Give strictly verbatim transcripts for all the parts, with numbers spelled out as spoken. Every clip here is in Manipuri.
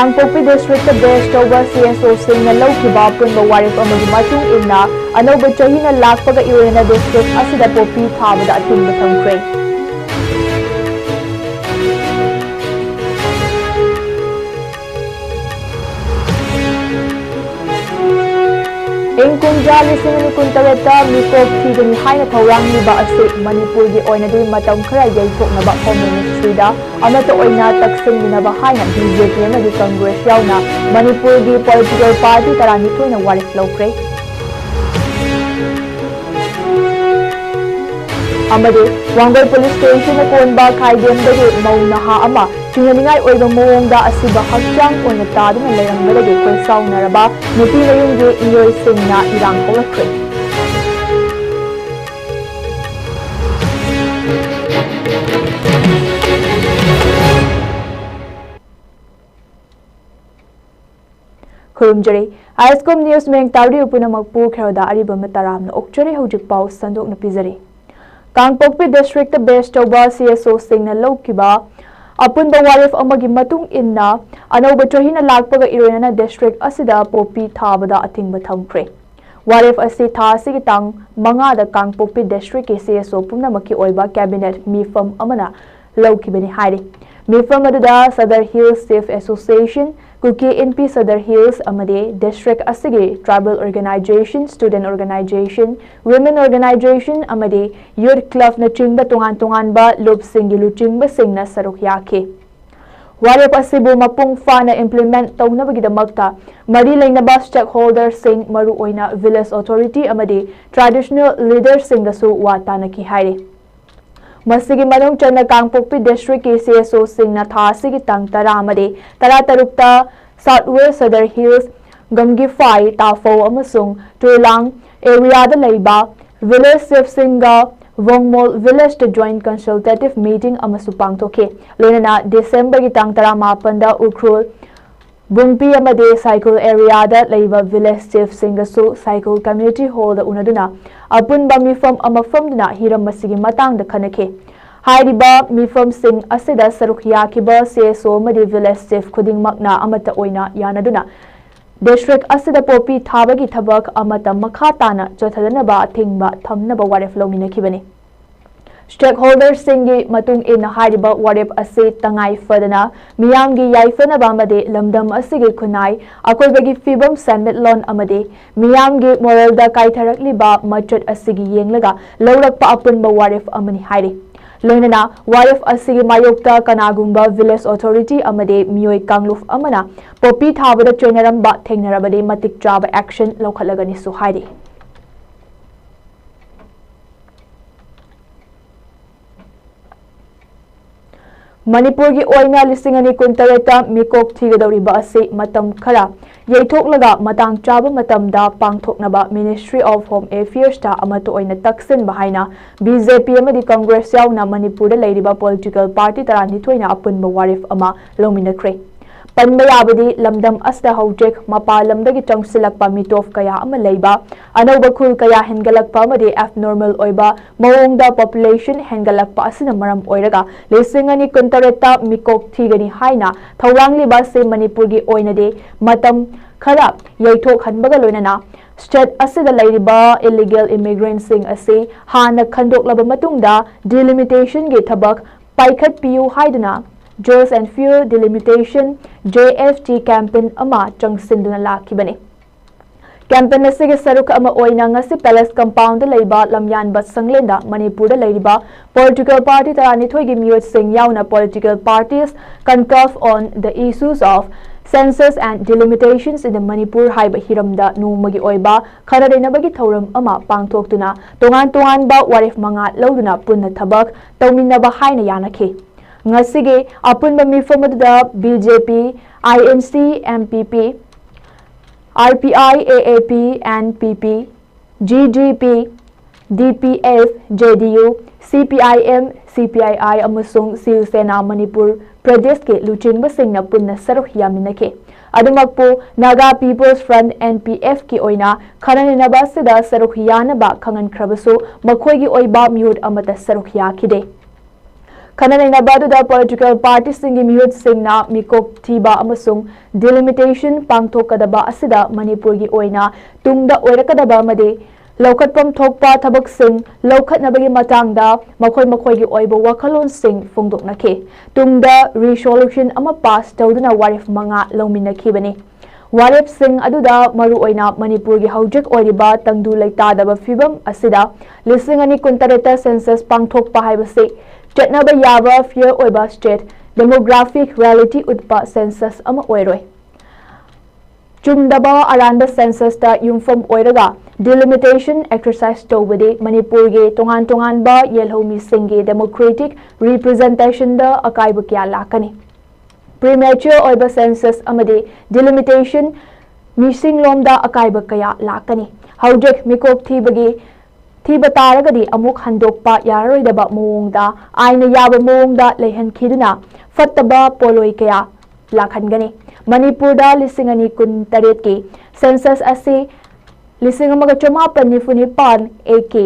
ꯀꯥꯡꯄꯣꯛꯄꯤ ꯗꯤꯁꯇ꯭ꯔꯤꯛꯇ ꯕꯦꯁ ꯇꯧꯕ ꯁꯤ ꯑꯦꯁ ꯑꯣꯁꯤꯡꯅ ꯂꯧꯈꯤꯕ ꯑꯄꯨꯟꯕ ꯋꯥꯔꯦꯞ ꯑꯃꯒꯤ ꯃꯇꯨꯡ ꯏꯟꯅ, ꯑꯅꯧꯕ ꯆꯍꯤꯅ ꯂꯥꯛꯄꯒ ꯏꯔꯣꯏꯅꯅ ꯗꯤꯁꯇ꯭ꯔꯤꯛ ꯑꯁꯤꯗ ꯄꯣꯄꯤ ꯊꯥꯕꯗ ꯑꯊꯤꯡꯕ ꯊꯝꯈ꯭ꯔꯦ꯫ ꯏꯪ ꯀꯨꯝꯖꯥ ꯂꯤꯁꯤꯡ ꯑꯅꯤ ꯀꯨꯟꯇꯔꯦꯠꯇ ꯃꯤꯀꯣꯛ ꯊꯤꯒꯅꯤ ꯍꯥꯏꯅ ꯊꯧꯔꯥꯡꯂꯤꯕ ꯑꯁꯤ ꯃꯅꯤꯄꯨꯔꯒꯤ ꯑꯣꯏꯅꯗꯤ ꯃꯇꯝ ꯈꯔ ꯌꯩꯊꯣꯛꯅꯕ ꯍꯣꯝ ꯃꯤꯅꯤꯁꯇ꯭ꯔꯤꯗ ꯑꯃꯠꯇ ꯑꯣꯏꯅ ꯇꯛꯁꯤꯟꯃꯤꯟꯅꯕ ꯍꯥꯏꯅ ꯕꯤ ꯖꯦ ꯄꯤ ꯑꯃꯗꯤ ꯀꯪꯒ꯭ꯔꯦꯁ ꯌꯥꯎꯅ ꯃꯅꯤꯄꯨꯔꯒꯤ ꯄꯣꯂꯤꯇꯤꯀꯦꯜ ꯄꯥꯔꯇꯤ ꯇꯔꯥꯅꯤꯊꯣꯏꯅ ꯋꯥꯔꯦꯞ ꯂꯧꯈ꯭ꯔꯦ꯫ ꯑꯃꯗꯤ ꯋꯥꯡꯒꯣꯏ ꯄꯨꯂꯤꯁ ꯁ꯭ꯇꯦꯁꯟꯅ ꯀꯣꯟꯕ ꯈꯥꯏꯗꯦꯝꯗꯒꯤ ꯃꯧ ꯅꯍꯥ ꯑꯃ ꯆꯤꯡꯅꯅꯤꯡꯉꯥꯏ ꯑꯣꯏꯕ ꯃꯑꯣꯡꯗ ꯑꯁꯤꯕ ꯍꯛꯆꯥꯡ ꯑꯣꯏꯅ ꯇꯥꯗꯨꯅ ꯂꯩꯔꯝꯕꯗꯒꯤ ꯈꯣꯏꯁꯥꯎꯅꯔꯕ ꯅꯨꯄꯤ ꯃꯌꯨꯝꯒꯤ ꯃꯤꯑꯣꯏꯁꯤꯡꯅ ꯏꯔꯥꯡ ꯍꯧꯔꯛꯈ꯭ꯔꯦ꯫ ꯈꯨꯔꯨꯝꯖꯔꯤ꯫ ꯑꯥꯏ ꯑꯦꯁ ꯀꯣꯝ ꯅ꯭ꯌꯨꯁ ꯃꯌꯦꯡ ꯇꯥꯕꯤꯔꯤꯕ ꯄꯨꯝꯅꯃꯛꯄꯨ ꯈꯦꯔꯣꯗ ꯑꯔꯤꯕꯝꯅ ꯇꯔꯥꯝꯅ ꯑꯣꯛꯆꯔꯤ꯫ ꯍꯧꯖꯤꯛ ꯄꯥꯎ ꯁꯟꯗꯣꯛꯅ ꯄꯤꯖꯔꯤ꯫ ꯀꯥꯡꯄꯣꯛꯄꯤ ꯗꯤꯁꯇ꯭ꯔꯤꯛꯇ ꯕꯦꯁ ꯇꯧꯕ ꯁꯤ ꯑꯦꯁ ꯑꯣꯁꯤꯡꯅ ꯂꯧꯈꯤꯕ ꯑꯄꯨꯟꯕ ꯋꯥꯔꯦꯞ ꯑꯃꯒꯤ ꯃꯇꯨꯡ ꯏꯟꯅ, ꯑꯅꯧꯕ ꯆꯍꯤꯅ ꯂꯥꯛꯄꯒ ꯏꯔꯣꯏꯅꯅ ꯗꯤꯁꯇ꯭ꯔꯤꯛ ꯑꯁꯤꯗ ꯄꯣꯄꯤ ꯊꯥꯕꯗ ꯑꯊꯤꯡꯕ ꯊꯝꯈ꯭ꯔꯦ꯫ ꯋꯥꯔꯦꯞ ꯑꯁꯤ ꯊꯥ ꯑꯁꯤꯒꯤ ꯇꯥꯡ ꯃꯉꯥꯗ ꯀꯥꯡꯄꯣꯛꯄꯤ ꯗꯤꯁꯇ꯭ꯔꯤꯛꯀꯤ ꯁꯤ ꯑꯦꯁ ꯑꯣ ꯄꯨꯝꯅꯃꯛꯀꯤ ꯑꯣꯏꯕ ꯀꯦꯕꯤꯅꯦꯠ ꯃꯤꯐꯝ ꯑꯃꯅ ꯂꯧꯈꯤꯕꯅꯤ ꯍꯥꯏꯔꯤ꯫ ꯃꯤꯐꯝ ꯑꯗꯨꯗ Sadar hills chief association, Kuki Inpi Sadar hills ꯑꯃꯗꯤ ꯗꯤꯁꯇ꯭ꯔꯤꯛ ꯑꯁꯤꯒꯤ tribal organisation, student organisation, women organisation ꯑꯃꯗꯤ ꯌꯨꯊ ꯀ꯭ꯂꯕꯅꯆꯤꯡꯕ ꯇꯣꯉꯥꯟ ꯇꯣꯉꯥꯟꯕ ꯂꯨꯞꯁꯤꯡꯒꯤ ꯂꯨꯆꯤꯡꯕꯁꯤꯡꯅ ꯁꯔꯨꯛ ꯌꯥꯈꯤ꯫ ꯋꯥꯔꯦꯞ ꯑꯁꯤꯕꯨ ꯃꯄꯨꯡ ꯐꯥꯅ ꯏꯝꯄ꯭ꯂꯤꯃꯦꯟꯠ ꯇꯧꯅꯕꯒꯤꯗꯃꯛꯇ ꯃꯔꯤ ꯂꯩꯅꯕ ꯁ꯭ꯇꯦꯛꯍꯣꯜꯗꯔꯁꯤꯡ, ꯃꯔꯨꯑꯣꯏꯅ ꯚꯤꯂꯦꯖ ꯑꯣꯊꯣꯔꯤꯇꯤ ꯑꯃꯗꯤ ꯇ꯭ꯔꯦꯗꯤꯁꯅꯦꯜ ꯂꯤꯗꯔꯁꯤꯡꯒꯁꯨ ꯋꯥ ꯇꯥꯅꯈꯤ ꯍꯥꯏꯔꯤ꯫ ꯃꯁꯤꯒꯤ ꯃꯅꯨꯡ ꯆꯟꯅ ꯀꯥꯡꯄꯣꯛꯄꯤ ꯗꯤꯁꯇ꯭ꯔꯤꯛꯀꯤ ꯁꯤ ꯑꯦꯁ ꯑꯣꯁꯤꯡꯅ ꯊꯥ ꯑꯁꯤꯒꯤ ꯇꯥꯡ ꯇꯔꯥ ꯑꯃꯗꯤ ꯇꯔꯥꯇꯔꯨꯛꯇ ꯁꯥꯎꯠ ꯋꯦꯁ ꯁꯗꯔ ꯍꯤꯜꯁ, ꯒꯝꯒꯤꯐꯥꯏ, ꯇꯥꯐꯧ ꯑꯃꯁꯨꯡ ꯇꯨꯔꯂꯥꯡ ꯑꯦꯔꯤꯌꯥꯗ ꯂꯩꯕ ꯚꯤꯂꯦꯖ ꯆꯤꯐꯁꯤꯡꯒ ꯋꯣꯡꯃꯣꯜ ꯚꯤꯂꯦꯖꯇ ꯖꯣꯏꯟꯠ ꯀꯟꯁꯜꯇꯦꯇꯤꯚ ꯃꯤꯇꯤꯡ ꯑꯃꯁꯨ ꯄꯥꯡꯊꯣꯛꯈꯤ꯫ ꯂꯣꯏꯅꯅ ꯗꯤꯁꯦꯝꯕꯔꯒꯤ ꯇꯥꯡ ꯇꯔꯥꯃꯥꯄꯟꯗ ꯎꯈ꯭ꯔꯨꯜ, ꯕꯨꯡꯄꯤ ꯑꯃꯗꯤ ꯁꯥꯏꯈꯨꯜ ꯑꯦꯔꯤꯌꯥꯗ ꯂꯩꯕ ꯚꯤꯂꯦꯖ ꯆꯤꯐꯁꯤꯡꯒꯁꯨ ꯁꯥꯏꯈꯨꯜ ꯀꯝꯃ꯭ꯌꯨꯅꯤꯇꯤ ꯍꯣꯜꯗ ꯎꯅꯗꯨꯅ ꯑꯄꯨꯟꯕ ꯃꯤꯐꯝ ꯑꯃ ꯐꯝꯗꯨꯅ ꯍꯤꯔꯝ ꯑꯁꯤꯒꯤ ꯃꯇꯥꯡꯗ ꯈꯟꯅꯈꯤ꯫ ꯍꯥꯏꯔꯤꯕ ꯃꯤꯐꯝꯁꯤꯡ ꯑꯁꯤꯗ ꯁꯔꯨꯛ ꯌꯥꯈꯤꯕ C S O ꯑꯃꯗꯤ village chief ꯈꯨꯗꯤꯡꯃꯛꯅ ꯑꯃꯠꯇ ꯑꯣꯏꯅ ꯌꯥꯅꯗꯨꯅ district ꯑꯁꯤꯗ ꯄꯣꯄꯤ ꯊꯥꯕꯒꯤ ꯊꯕꯛ ꯑꯃꯠꯇ ꯃꯈꯥ ꯇꯥꯅ ꯆꯠꯊꯗꯅꯕ ꯑꯊꯤꯡꯕ ꯊꯝꯅꯕ ꯋꯥꯔꯦꯞ ꯂꯧꯃꯤꯟꯅꯈꯤꯕꯅꯤ꯫ Stakeholderꯁꯤꯡꯒꯤ ꯃꯇꯨꯡ ꯏꯟꯅ ꯍꯥꯏꯔꯤꯕ ꯋꯥꯔꯦꯞ ꯑꯁꯤ ꯇꯉꯥꯏ ꯐꯗꯅ ꯃꯤꯌꯥꯝꯒꯤ ꯌꯥꯏꯐꯅꯕ ꯑꯃꯗꯤ ꯂꯝꯗꯝ ꯑꯁꯤꯒꯤ ꯈꯨꯟꯅꯥꯏ, ꯑꯀꯣꯏꯕꯒꯤ ꯐꯤꯕꯝ, ꯁꯦꯟꯃꯤꯠꯂꯣꯟ ꯑꯃꯗꯤ ꯃꯤꯌꯥꯝꯒꯤ moralꯗ ꯀꯥꯏꯊꯔꯛꯂꯤꯕ ꯃꯆꯠ ꯑꯁꯤꯒꯤ ꯌꯦꯡꯂꯒ ꯂꯧꯔꯛꯄ ꯑꯄꯨꯟꯕ ꯋꯥꯔꯦꯞ ꯑꯃꯅꯤ ꯍꯥꯏꯔꯤ꯫ ꯂꯣꯏꯅꯅ ꯋꯥꯔꯦꯞ ꯑꯁꯤꯒꯤ ꯃꯥꯌꯣꯛꯇ ꯀꯅꯥꯒꯨꯝꯕ village authority ꯑꯃꯗꯤ ꯃꯤꯑꯣꯏ ꯀꯥꯡꯂꯨꯞ ꯑꯃꯅ ꯄꯣꯄꯤ ꯊꯥꯕꯗ ꯆꯣꯏꯅꯔꯝꯕ ꯊꯦꯡꯅꯔꯕꯗꯤ ꯃꯇꯤꯛ ꯆꯥꯕ action ꯂꯧꯈꯠꯂꯒꯅꯤꯁꯨ ꯍꯥꯏꯔꯤ꯫ ꯃꯅꯤꯄꯨꯔꯒꯤ ꯑꯣꯏꯅ ꯂꯤꯁꯤꯡ ꯑꯅꯤ ꯀꯨꯟꯇꯔꯦꯠꯇ ꯃꯤꯀꯣꯛ ꯊꯤꯒꯗꯧꯔꯤꯕ ꯑꯁꯤ ꯃꯇꯝ ꯈꯔ ꯌꯩꯊꯣꯛꯂꯒ ꯃꯇꯥꯡ ꯆꯥꯕ ꯃꯇꯝꯗ ꯄꯥꯡꯊꯣꯛꯅꯕ Ministry of Home Affairsꯇ ꯑꯃꯠꯇ ꯑꯣꯏꯅ ꯇꯛꯁꯤꯟꯕ ꯍꯥꯏꯅ B J P ꯑꯃꯗꯤ Congress ꯌꯥꯎꯅ ꯃꯅꯤꯄꯨꯔꯗ ꯂꯩꯔꯤꯕ political party ꯇꯔꯥꯅꯤꯊꯣꯏꯅ ꯑꯄꯨꯟꯕ ꯋꯥꯔꯦꯞ ꯑꯃ ꯂꯧꯃꯤꯟꯅꯈ꯭ꯔꯦ꯫ ꯄꯟꯕ ꯌꯥꯕꯗꯤ ꯂꯝꯗꯝ ꯑꯁꯤꯗ ꯍꯧꯖꯤꯛ ꯃꯄꯥꯟ ꯂꯝꯗꯒꯤ ꯆꯪꯁꯤꯜꯂꯛꯄ ꯃꯤꯇꯣꯞ ꯀꯌꯥ ꯑꯃ ꯂꯩꯕ, ꯑꯅꯧꯕ ꯈꯨꯜ ꯀꯌꯥ ꯍꯦꯟꯒꯠꯂꯛꯄ ꯑꯃꯗꯤ abnormal ꯑꯣꯏꯕ ꯃꯑꯣꯡꯗ population ꯍꯦꯟꯒꯠꯂꯛꯄ ꯑꯁꯤꯅ ꯃꯔꯝ ꯑꯣꯏꯔꯒ ꯂꯤꯁꯤꯡ ꯑꯅꯤ ꯀꯨꯟꯇꯔꯦꯠꯇ ꯃꯤꯀꯣꯛ ꯊꯤꯒꯅꯤ ꯍꯥꯏꯅ ꯊꯧꯔꯥꯡꯂꯤꯕ ꯑꯁꯤ ꯃꯅꯤꯄꯨꯔꯒꯤ ꯑꯣꯏꯅꯗꯤ ꯃꯇꯝ ꯈꯔ ꯌꯩꯊꯣꯛꯍꯟꯕꯒ ꯂꯣꯏꯅꯅ state ꯑꯁꯤꯗ ꯂꯩꯔꯤꯕ illegal immigrantꯁꯤꯡ ꯑꯁꯤ ꯍꯥꯟꯅ ꯈꯟꯗꯣꯛꯂꯕ ꯃꯇꯨꯡꯗ delimitationꯒꯤ ꯊꯕꯛ ꯄꯥꯏꯈꯠꯄꯤꯌꯨ ꯍꯥꯏꯗꯨꯅ Just and Fair Delimitation, J F D campaign ꯑꯃ ꯆꯪꯁꯤꯟꯗꯨꯅ ꯂꯥꯛꯈꯤꯕꯅꯤ꯫ Campaign ꯑꯁꯤꯒꯤ ꯁꯔꯨꯛ ꯑꯃ ꯑꯣꯏꯅ ꯉꯁꯤ Palace Compoundꯗ ꯂꯩꯕ ꯂꯝꯌꯥꯟꯕ ꯁꯪꯂꯦꯟꯗ ꯃꯅꯤꯄꯨꯔꯗ ꯂꯩꯔꯤꯕ political party ꯇꯔꯥꯅꯤꯊꯣꯏꯒꯤ ꯃꯤꯑꯣꯏꯁꯤꯡ ꯌꯥꯎꯅ political parties conclave on the issues of census and delimitations in the Manipur ꯍꯥꯏꯕ ꯍꯤꯔꯝꯗ ꯅꯣꯡꯃꯒꯤ ꯑꯣꯏꯕ ꯈꯟꯅ ꯅꯩꯅꯕꯒꯤ ꯊꯧꯔꯝ ꯑꯃ ꯄꯥꯡꯊꯣꯛꯇꯨꯅ ꯇꯣꯉꯥꯟ ꯇꯣꯉꯥꯟꯕ ꯋꯥꯔꯦꯞ ꯃꯉꯥ ꯂꯧꯗꯨꯅ ꯄꯨꯟꯅ ꯊꯕꯛ ꯇꯧꯃꯤꯟꯅꯕ ꯍꯥꯏꯅ ꯌꯥꯅꯈꯤ꯫ ꯉꯁꯤꯒꯤ ꯑꯄꯨꯟꯕ ꯃꯤꯐꯝ ꯑꯗꯨꯗ B J P, I N C, M P P, R P I, A A P, N P P, G D P, D P F, J D U, C P I M, C P I I ꯑꯃꯁꯨꯡ ꯁꯤꯕ ꯁꯦꯅꯥ ꯃꯅꯤꯄꯨꯔ ꯄ꯭ꯔꯗꯦꯁꯀꯤ ꯂꯨꯆꯤꯡꯕꯁꯤꯡꯅ ꯄꯨꯟꯅ ꯁꯔꯨꯛ ꯌꯥꯃꯤꯟꯅꯈꯤ꯫ ꯑꯗꯨꯃꯛꯄꯨ Naga People's Front, N P F ꯀꯤ ꯑꯣꯏꯅ ꯈꯟꯅ ꯅꯩꯅꯕ ꯑꯁꯤꯗ ꯁꯔꯨꯛ ꯌꯥꯅꯕ ꯈꯪꯍꯟꯈ꯭ꯔꯕꯁꯨ ꯃꯈꯣꯏꯒꯤ ꯑꯣꯏꯕ ꯃꯤꯍꯨꯠ ꯑꯃꯠꯇ ꯁꯔꯨꯛ ꯌꯥꯈꯤꯗꯦ꯫ ꯈꯟꯅ ꯅꯩꯅꯕ ꯑꯗꯨꯗ political partyꯁꯤꯡꯒꯤ ꯃꯤꯍꯨꯠꯁꯤꯡꯅ ꯃꯤꯀꯣꯛ ꯊꯤꯕ ꯑꯃꯁꯨꯡ delimitation ꯄꯥꯡꯊꯣꯛꯀꯗꯕ ꯑꯁꯤꯗ ꯃꯅꯤꯄꯨꯔꯒꯤ ꯑꯣꯏꯅ ꯇꯨꯡꯗ ꯑꯣꯏꯔꯛꯀꯗꯕ ꯑꯃꯗꯤ ꯂꯧꯈꯠꯐꯝ ꯊꯣꯛꯄ ꯊꯕꯛꯁꯤꯡ ꯂꯧꯈꯠꯅꯕꯒꯤ ꯃꯇꯥꯡꯗ ꯃꯈꯣꯏ ꯃꯈꯣꯏꯒꯤ ꯑꯣꯏꯕ ꯋꯥꯈꯜꯂꯣꯟꯁꯤꯡ ꯐꯣꯡꯗꯣꯛꯅꯈꯤ꯫ ꯇꯨꯡꯗ resolution ꯑꯃ pass ꯇꯧꯗꯨꯅ ꯋꯥꯔꯦꯞ ꯃꯉꯥ ꯂꯧꯃꯤꯟꯅꯈꯤꯕꯅꯤ꯫ ꯋꯥꯔꯦꯞꯁꯤꯡ ꯑꯗꯨꯗ ꯃꯔꯨꯑꯣꯏꯅ ꯃꯅꯤꯄꯨꯔꯒꯤ ꯍꯧꯖꯤꯛ ꯑꯣꯏꯔꯤꯕ ꯇꯪꯗꯨ ꯂꯩꯇꯥꯗꯕ ꯐꯤꯕꯝ ꯑꯁꯤꯗ ꯂꯤꯁꯤꯡ ꯑꯅꯤ ꯀꯨꯟꯇꯔꯦꯠꯇ census ꯄꯥꯡꯊꯣꯛꯄ ꯍꯥꯏꯕꯁꯤ ꯆꯠꯅꯕ ꯌꯥꯕ fair ꯑꯣꯏꯕ state demographic reality ꯎꯠꯄ census ꯑꯃ ꯑꯣꯏꯔꯣꯏ꯫ ꯆꯨꯝꯗꯕ ꯑꯔꯥꯟꯕ censusꯇ ꯌꯨꯝꯐꯝ ꯑꯣꯏꯔꯒ delimitation exercise ꯇꯧꯕꯗꯤ ꯃꯅꯤꯄꯨꯔꯒꯤ ꯇꯣꯉꯥꯟ ꯇꯣꯉꯥꯟꯕ ꯌꯦꯜꯍꯧꯃꯤꯁꯤꯡꯒꯤ democratic representationꯗ ꯑꯀꯥꯏꯕ ꯀꯌꯥ ꯂꯥꯛꯀꯅꯤ꯫ Premature ꯑꯣꯏꯕ census ꯑꯃꯗꯤ delimitation ꯃꯤꯁꯤꯡꯂꯣꯝꯗ ꯑꯀꯥꯏꯕ ꯀꯌꯥ ꯂꯥꯛꯀꯅꯤ꯫ ꯍꯧꯖꯤꯛ ꯃꯤꯀꯣꯛ ꯊꯤꯕꯒꯤ ꯊꯤꯕ ꯇꯥꯔꯒꯗꯤ ꯑꯃꯨꯛ ꯍꯟꯗꯣꯛꯄ ꯌꯥꯔꯔꯣꯏꯗꯕ ꯃꯑꯣꯡꯗ, ꯑꯥꯏꯟꯅ ꯌꯥꯕ ꯃꯑꯣꯡꯗ ꯂꯩꯍꯟꯈꯤꯗꯨꯅ ꯐꯠꯇꯕ ꯄꯣꯠꯂꯣꯏ ꯀꯌꯥ ꯂꯥꯛꯍꯟꯒꯅꯤ꯫ ꯃꯅꯤꯄꯨꯔꯗ ꯂꯤꯁꯤꯡ ꯑꯅꯤ ꯀꯨꯟꯇꯔꯦꯠꯀꯤ census ꯑꯁꯤ ꯂꯤꯁꯤꯡ ꯑꯃꯒ ꯆꯃꯥꯄꯟ ꯅꯤꯐꯨ ꯅꯤꯄꯥꯟ Aꯒꯤ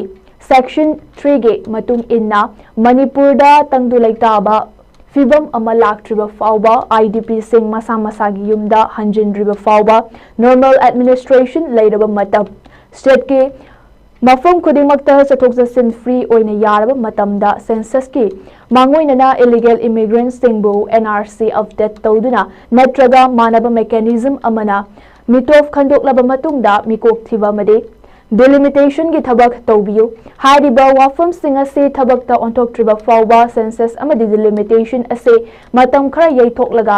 section threeꯒꯤ ꯃꯇꯨꯡ ꯏꯟꯅ ꯃꯅꯤꯄꯨꯔꯗ ꯇꯪꯗꯨ ꯂꯩꯇꯥꯕ ꯐꯤꯕꯝ ꯑꯃ ꯂꯥꯛꯇ꯭ꯔꯤꯕ ꯐꯥꯎꯕ IDPꯁꯤꯡ ꯃꯁꯥ ꯃꯁꯥꯒꯤ ꯌꯨꯝꯗ ꯍꯟꯖꯤꯟꯗ꯭ꯔꯤꯕ ꯐꯥꯎꯕ normal administration ꯂꯩꯔꯕ ꯃꯇꯝ, stateꯀꯤ ꯃꯐꯝ ꯈꯨꯗꯤꯡꯃꯛꯇ ꯆꯠꯊꯣꯛ ꯆꯠꯁꯤꯟ free ꯑꯣꯏꯅ ꯌꯥꯔꯕ ꯃꯇꯝꯗ censusꯀꯤ ꯃꯥꯡꯑꯣꯏꯅꯅ illegal immigrantꯁꯤꯡꯕꯨ NRC update ꯇꯧꯗꯨꯅ ꯅꯠꯇ꯭ꯔꯒ ꯃꯥꯟꯅꯕ mechanism ꯑꯃꯅ ꯃꯤꯇꯣꯞ ꯈꯟꯗꯣꯛꯂꯕ ꯃꯇꯨꯡꯗ ꯃꯤꯀꯣꯛ ꯊꯤꯕ ꯑꯃꯗꯤ delimitationꯒꯤ ꯊꯕꯛ ꯇꯧꯕꯤꯌꯨ꯫ ꯍꯥꯏꯔꯤꯕ ꯋꯥꯐꯝꯁꯤꯡ ꯑꯁꯤ ꯊꯕꯛꯇ ꯑꯣꯟꯊꯣꯛꯇ꯭ꯔꯤꯕ ꯐꯥꯎꯕ census ꯑꯃꯗꯤ delimitation ꯑꯁꯤ ꯃꯇꯝ ꯈꯔ ꯌꯩꯊꯣꯛꯂꯒ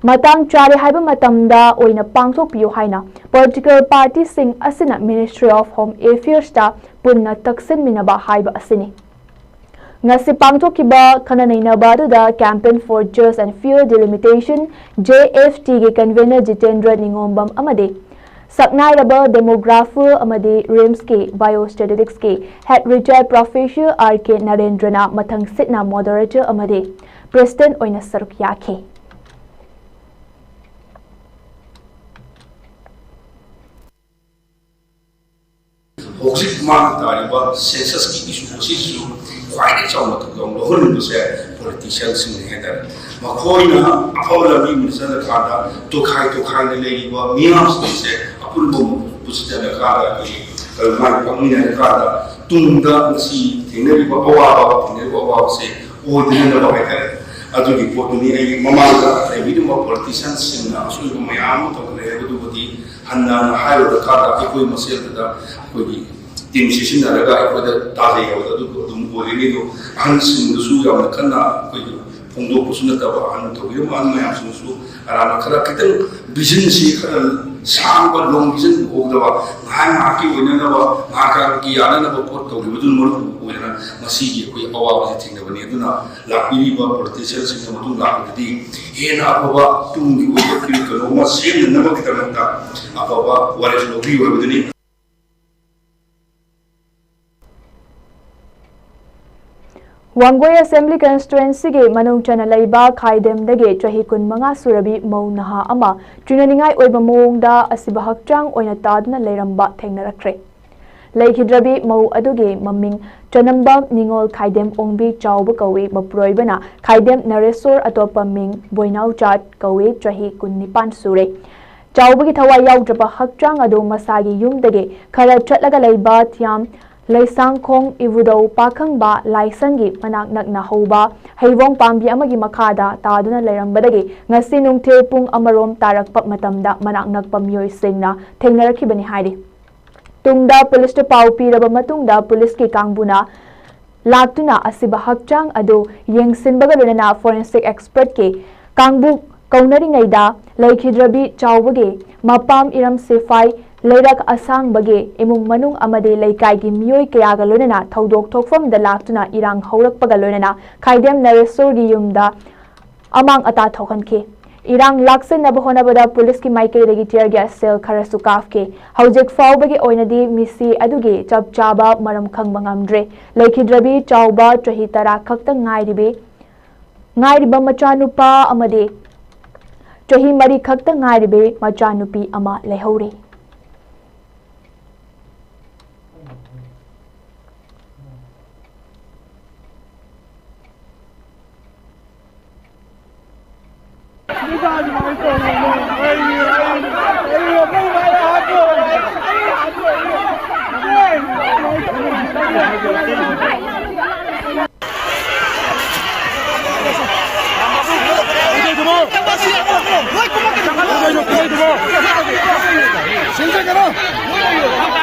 ꯃꯇꯥꯡ ꯆꯥꯔꯦ ꯍꯥꯏꯕ ꯃꯇꯝꯗ ꯑꯣꯏꯅ ꯄꯥꯡꯊꯣꯛꯄꯤꯌꯨ ꯍꯥꯏꯅ political partyꯁꯤꯡ ꯑꯁꯤꯅ Ministry of Home Affairsꯇ ꯄꯨꯟꯅ ꯇꯛꯁꯤꯟꯃꯤꯟꯅꯕ ꯍꯥꯏꯕ ꯑꯁꯤꯅꯤ꯫ ꯉꯁꯤ ꯄꯥꯡꯊꯣꯛꯈꯤꯕ ꯈꯟꯅ ꯅꯩꯅꯕ ꯑꯗꯨꯗ Campaign for Just and Fair Delimitation, JFTꯒꯤ convener Jitendra ꯅꯤꯉꯣꯝꯕꯝ ꯑꯃꯗꯤ ꯁꯛꯅꯥꯏꯔꯕ demographer ꯑꯃꯗꯤ RIMSꯀꯤ biostatisticsꯀꯤ head retired professor R K ꯅꯔꯦꯟꯗ꯭ꯔꯅ ꯃꯊꯪꯁꯤꯠꯅ moderator ꯑꯃꯗꯤ president ꯑꯣꯏꯅ ꯁꯔꯨꯛ ꯌꯥꯈꯤ꯫ ꯍꯧꯖꯤꯛ ꯃꯥꯡ ꯇꯥꯔꯤꯕ ꯁꯦꯟꯁꯁꯀꯤ ꯏꯁꯨ ꯑꯁꯤꯁꯨ ꯈ꯭ꯋꯥꯏꯗꯒꯤ ꯆꯥꯎꯅ ꯊꯧꯗꯥꯡ ꯂꯧꯍꯟꯅꯤꯡꯕꯁꯦ ꯄꯣꯂꯤꯇꯤꯁꯤꯌꯥꯟꯁꯤꯡꯅ ꯍꯥꯏꯇꯥꯔꯦ꯫ ꯃꯈꯣꯏꯅ ꯑꯐꯕ ꯂꯝꯕꯤ ꯑꯃꯗ ꯆꯠꯂꯀꯥꯟꯗ ꯇꯣꯈꯥꯏ ꯇꯣꯈꯥꯏꯅ ꯂꯩꯔꯤꯕ ꯃꯤꯌꯥꯝꯁꯤꯡꯁꯦ ꯑꯄꯨꯟꯕ ꯄꯨꯟꯁꯤꯟꯅꯔꯀꯥꯟꯗ ꯑꯩꯈꯣꯏꯒꯤ ꯃꯥꯏ ꯄꯥꯛꯃꯤꯟꯅꯔꯀꯥꯟꯗ ꯇꯨꯡꯗ ꯉꯁꯤ ꯊꯦꯡꯅꯔꯤꯕ ꯑꯋꯥꯕ ꯊꯦꯡꯅꯔꯤꯕ ꯑꯋꯥꯕꯁꯦ ꯑꯣꯏꯗꯅꯕ ꯍꯥꯏꯇꯥꯔꯦ꯫ ꯑꯗꯨꯒꯤ ꯄꯣꯠꯇꯨꯅꯤ ꯑꯩ ꯃꯃꯥꯡꯗ ꯂꯩꯕꯤꯔꯤꯕ ꯄꯣꯂꯤꯇꯤꯁꯤꯌꯥꯟꯁꯤꯡꯅ ꯑꯁꯣꯏꯕ ꯃꯌꯥꯝ ꯑꯃ ꯇꯧꯈ꯭ꯔꯦ ꯍꯥꯏꯕꯗꯨꯕꯨꯗꯤ ꯍꯟꯅ ꯍꯥꯏꯔꯨꯔꯀꯥꯟꯗ ꯑꯩꯈꯣꯏ ꯃꯁꯦꯜꯗꯨꯗ ꯑꯩꯈꯣꯏꯒꯤ ꯇꯤꯝ ꯁꯤꯖꯤꯟꯅꯔꯒ ꯑꯩꯈꯣꯏꯗ ꯇꯥꯖꯩ ꯍꯥꯏꯕꯗꯣ ꯑꯗꯨꯕꯨ ꯑꯗꯨꯝ ꯑꯣꯏꯒꯅꯤ꯫ ꯑꯗꯣ ꯑꯍꯟꯁꯤꯡꯗꯨꯁꯨ ꯌꯥꯝꯅ ꯀꯟꯅ ꯑꯩꯈꯣꯏꯒꯤ ꯐꯣꯡꯗꯣꯛꯄꯁꯨ ꯅꯠꯇꯕ ꯑꯍꯟ ꯇꯧꯕꯤꯔꯝꯕ ꯑꯍꯟ ꯃꯌꯥꯝꯁꯤꯡꯁꯨ ꯑꯔꯥꯟꯕ ꯈꯔ ꯈꯤꯇꯪ ꯚꯤꯖꯟꯁꯤ ꯈꯔ ꯁꯥꯡꯕ ꯂꯣꯡ ꯚꯤꯖꯟ ꯎꯍꯧꯗꯕ ꯉꯥꯏꯍꯥꯛ ꯉꯥꯏꯍꯥꯛꯀꯤ ꯑꯣꯏꯅꯅꯕ ꯉꯥꯏꯍꯥꯛ ꯉꯥꯏꯍꯥꯛꯀꯤ ꯌꯥꯅꯅꯕ ꯄꯣꯠ ꯇꯧꯈꯤꯕꯗꯨꯅ ꯃꯔꯝ ꯑꯣꯏꯗꯅ ꯉꯁꯤꯒꯤ ꯑꯩꯈꯣꯏ ꯑꯋꯥꯕꯁꯤ ꯊꯦꯡꯅꯕꯅꯤ꯫ ꯑꯗꯨꯅ ꯂꯥꯛꯄꯤꯔꯤꯕ ꯄꯣꯂꯤꯇꯤꯁꯤꯌꯥꯟꯁꯤꯡꯅ ꯃꯇꯨꯡ ꯂꯥꯛꯄꯗꯗꯤ ꯍꯦꯟꯅ ꯑꯐꯕ ꯇꯨꯡꯒꯤ ꯑꯣꯏꯕ ꯀꯩꯅꯣꯝꯃ ꯁꯦꯝꯅꯅꯕꯒꯤꯗꯃꯛꯇ ꯑꯐꯕ ꯋꯥꯔꯦꯞ ꯂꯧꯕꯤꯌꯨ ꯍꯥꯏꯕꯗꯨꯅꯤ꯫ ꯋꯥꯡꯒꯣꯏ ꯑꯦꯁꯦꯝꯕ꯭ꯂꯤ ꯀꯟꯁꯇꯤꯇ꯭ꯋꯦꯟꯁꯤꯒꯤ ꯃꯅꯨꯡ ꯆꯟꯅ ꯂꯩꯕ ꯈꯥꯏꯗꯦꯝꯗꯒꯤ ꯆꯍꯤ ꯀꯨꯟꯃꯉꯥ ꯁꯨꯔꯕꯤ ꯃꯧ ꯅꯍꯥ ꯑꯃ ꯆꯤꯡꯅꯅꯤꯡꯉꯥꯏ ꯑꯣꯏꯕ ꯃꯑꯣꯡꯗ ꯑꯁꯤꯕ ꯍꯛꯆꯥꯡ ꯑꯣꯏꯅ ꯇꯥꯗꯨꯅ ꯂꯩꯔꯝꯕ ꯊꯦꯡꯅꯔꯛꯈ꯭ꯔꯦ꯫ ꯂꯩꯈꯤꯗ꯭ꯔꯕꯤ ꯃꯧ ꯑꯗꯨꯒꯤ ꯃꯃꯤꯡ ꯆꯅꯝꯕꯝ ꯅꯤꯉꯣꯜ ꯈꯥꯏꯗꯦꯝ ꯑꯣꯡꯕꯤ ꯆꯥꯎꯕ ꯀꯧꯏ꯫ ꯃꯄꯨꯔꯣꯏꯕꯅ ꯈꯥꯏꯗꯦꯝ ꯅꯔꯦꯁꯣꯔ, ꯑꯇꯣꯞꯄ ꯃꯤꯡ ꯕꯣꯏꯅꯥꯎꯆꯥꯠ ꯀꯧꯏ꯫ ꯆꯍꯤ ꯀꯨꯟꯅꯤꯄꯥꯟ ꯁꯨꯔꯦ꯫ ꯆꯥꯎꯕꯒꯤ ꯊꯋꯥꯏ ꯌꯥꯎꯗ꯭ꯔꯕ ꯍꯛꯆꯥꯡ ꯑꯗꯨ ꯃꯁꯥꯒꯤ ꯌꯨꯝꯗꯒꯤ ꯈꯔ ꯆꯠꯂꯒ ꯂꯩꯕ ꯊꯤꯌꯥꯝ ꯂꯩꯁꯥꯡꯈꯣꯡ ꯏꯕꯨꯙꯧ ꯄꯥꯈꯪꯕ ꯂꯥꯏꯁꯪꯒꯤ ꯃꯅꯥꯛ ꯅꯛꯅ ꯍꯧꯕ ꯍꯩꯕꯣꯡ ꯄꯥꯝꯕꯤ ꯑꯃꯒꯤ ꯃꯈꯥꯗ ꯇꯥꯗꯨꯅ ꯂꯩꯔꯝꯕꯗꯒꯤ ꯉꯁꯤ ꯅꯨꯡꯊꯤꯜ ꯄꯨꯡ ꯑꯃꯔꯣꯝ ꯇꯥꯔꯛꯄ ꯃꯇꯝꯗ ꯃꯅꯥꯛ ꯅꯛꯄ ꯃꯤꯑꯣꯏꯁꯤꯡꯅ ꯊꯦꯡꯅꯔꯛꯈꯤꯕꯅꯤ ꯍꯥꯏꯔꯤ꯫ ꯇꯨꯡꯗ ꯄꯨꯂꯤꯁꯇ ꯄꯥꯎ ꯄꯤꯔꯕ ꯃꯇꯨꯡꯗ ꯄꯨꯂꯤꯁꯀꯤ ꯀꯥꯡꯕꯨꯅ ꯂꯥꯛꯇꯨꯅ ꯑꯁꯤꯕ ꯍꯛꯆꯥꯡ ꯑꯗꯨ ꯌꯦꯡꯁꯤꯟꯕꯒ ꯂꯣꯏꯅꯅ ꯐꯣꯔꯦꯟꯁꯤꯛ ꯑꯦꯛꯁꯄꯔꯠꯀꯤ ꯀꯥꯡꯕꯨ ꯀꯧꯅꯔꯤꯉꯩꯗ ꯂꯩꯈꯤꯗ꯭ꯔꯕꯤ ꯆꯥꯎꯕꯒꯤ ꯃꯄꯥꯝ ꯏꯔꯝ ꯁꯤꯐꯥꯏ ꯂꯩꯔꯛ ꯑꯁꯥꯡꯕꯒꯤ ꯏꯃꯨꯡ ꯃꯅꯨꯡ ꯑꯃꯗꯤ ꯂꯩꯀꯥꯏꯒꯤ ꯃꯤꯑꯣꯏ ꯀꯌꯥꯒ ꯂꯣꯏꯅꯅ ꯊꯧꯗꯣꯛ ꯊꯣꯛꯐꯝꯗ ꯂꯥꯛꯇꯨꯅ ꯏꯔꯥꯡ ꯍꯧꯔꯛꯄꯒ ꯂꯣꯏꯅꯅ ꯈꯥꯏꯗꯦꯝ ꯅꯔꯦꯁꯣꯔꯒꯤ ꯌꯨꯝꯗ ꯑꯃꯥꯡ ꯑꯇꯥ ꯊꯣꯛꯍꯟꯈꯤ꯫ ꯏꯔꯥꯡ ꯂꯥꯛꯁꯤꯟꯅꯕ ꯍꯣꯠꯅꯕꯗ ꯄꯨꯂꯤꯁꯀꯤ ꯃꯥꯏꯀꯩꯗꯒꯤ tear gas shell ꯈꯔꯁꯨ ꯀꯥꯞꯈꯤ꯫ ꯍꯧꯖꯤꯛ ꯐꯥꯎꯕꯒꯤ ꯑꯣꯏꯅꯗꯤ ꯃꯤꯁꯤ ꯑꯗꯨꯒꯤ ꯆꯞ ꯆꯥꯕ ꯃꯔꯝ ꯈꯪꯕ ꯉꯝꯗ꯭ꯔꯤ꯫ ꯂꯩꯈꯤꯗ꯭ꯔꯕꯤ ꯆꯥꯎꯕ ꯆꯍꯤ ꯇꯔꯥ ꯈꯛꯇ ꯉꯥꯏꯔꯤꯕꯤ ꯉꯥꯏꯔꯤꯕ ꯃꯆꯥꯅꯨꯄꯥ ꯑꯃꯗꯤ ꯆꯍꯤ ꯃꯔꯤ ꯈꯛꯇ ꯉꯥꯏꯔꯤꯕꯤ ꯃꯆꯥꯅꯨꯄꯤ ꯑꯃ ꯂꯩꯍꯧꯔꯤ꯫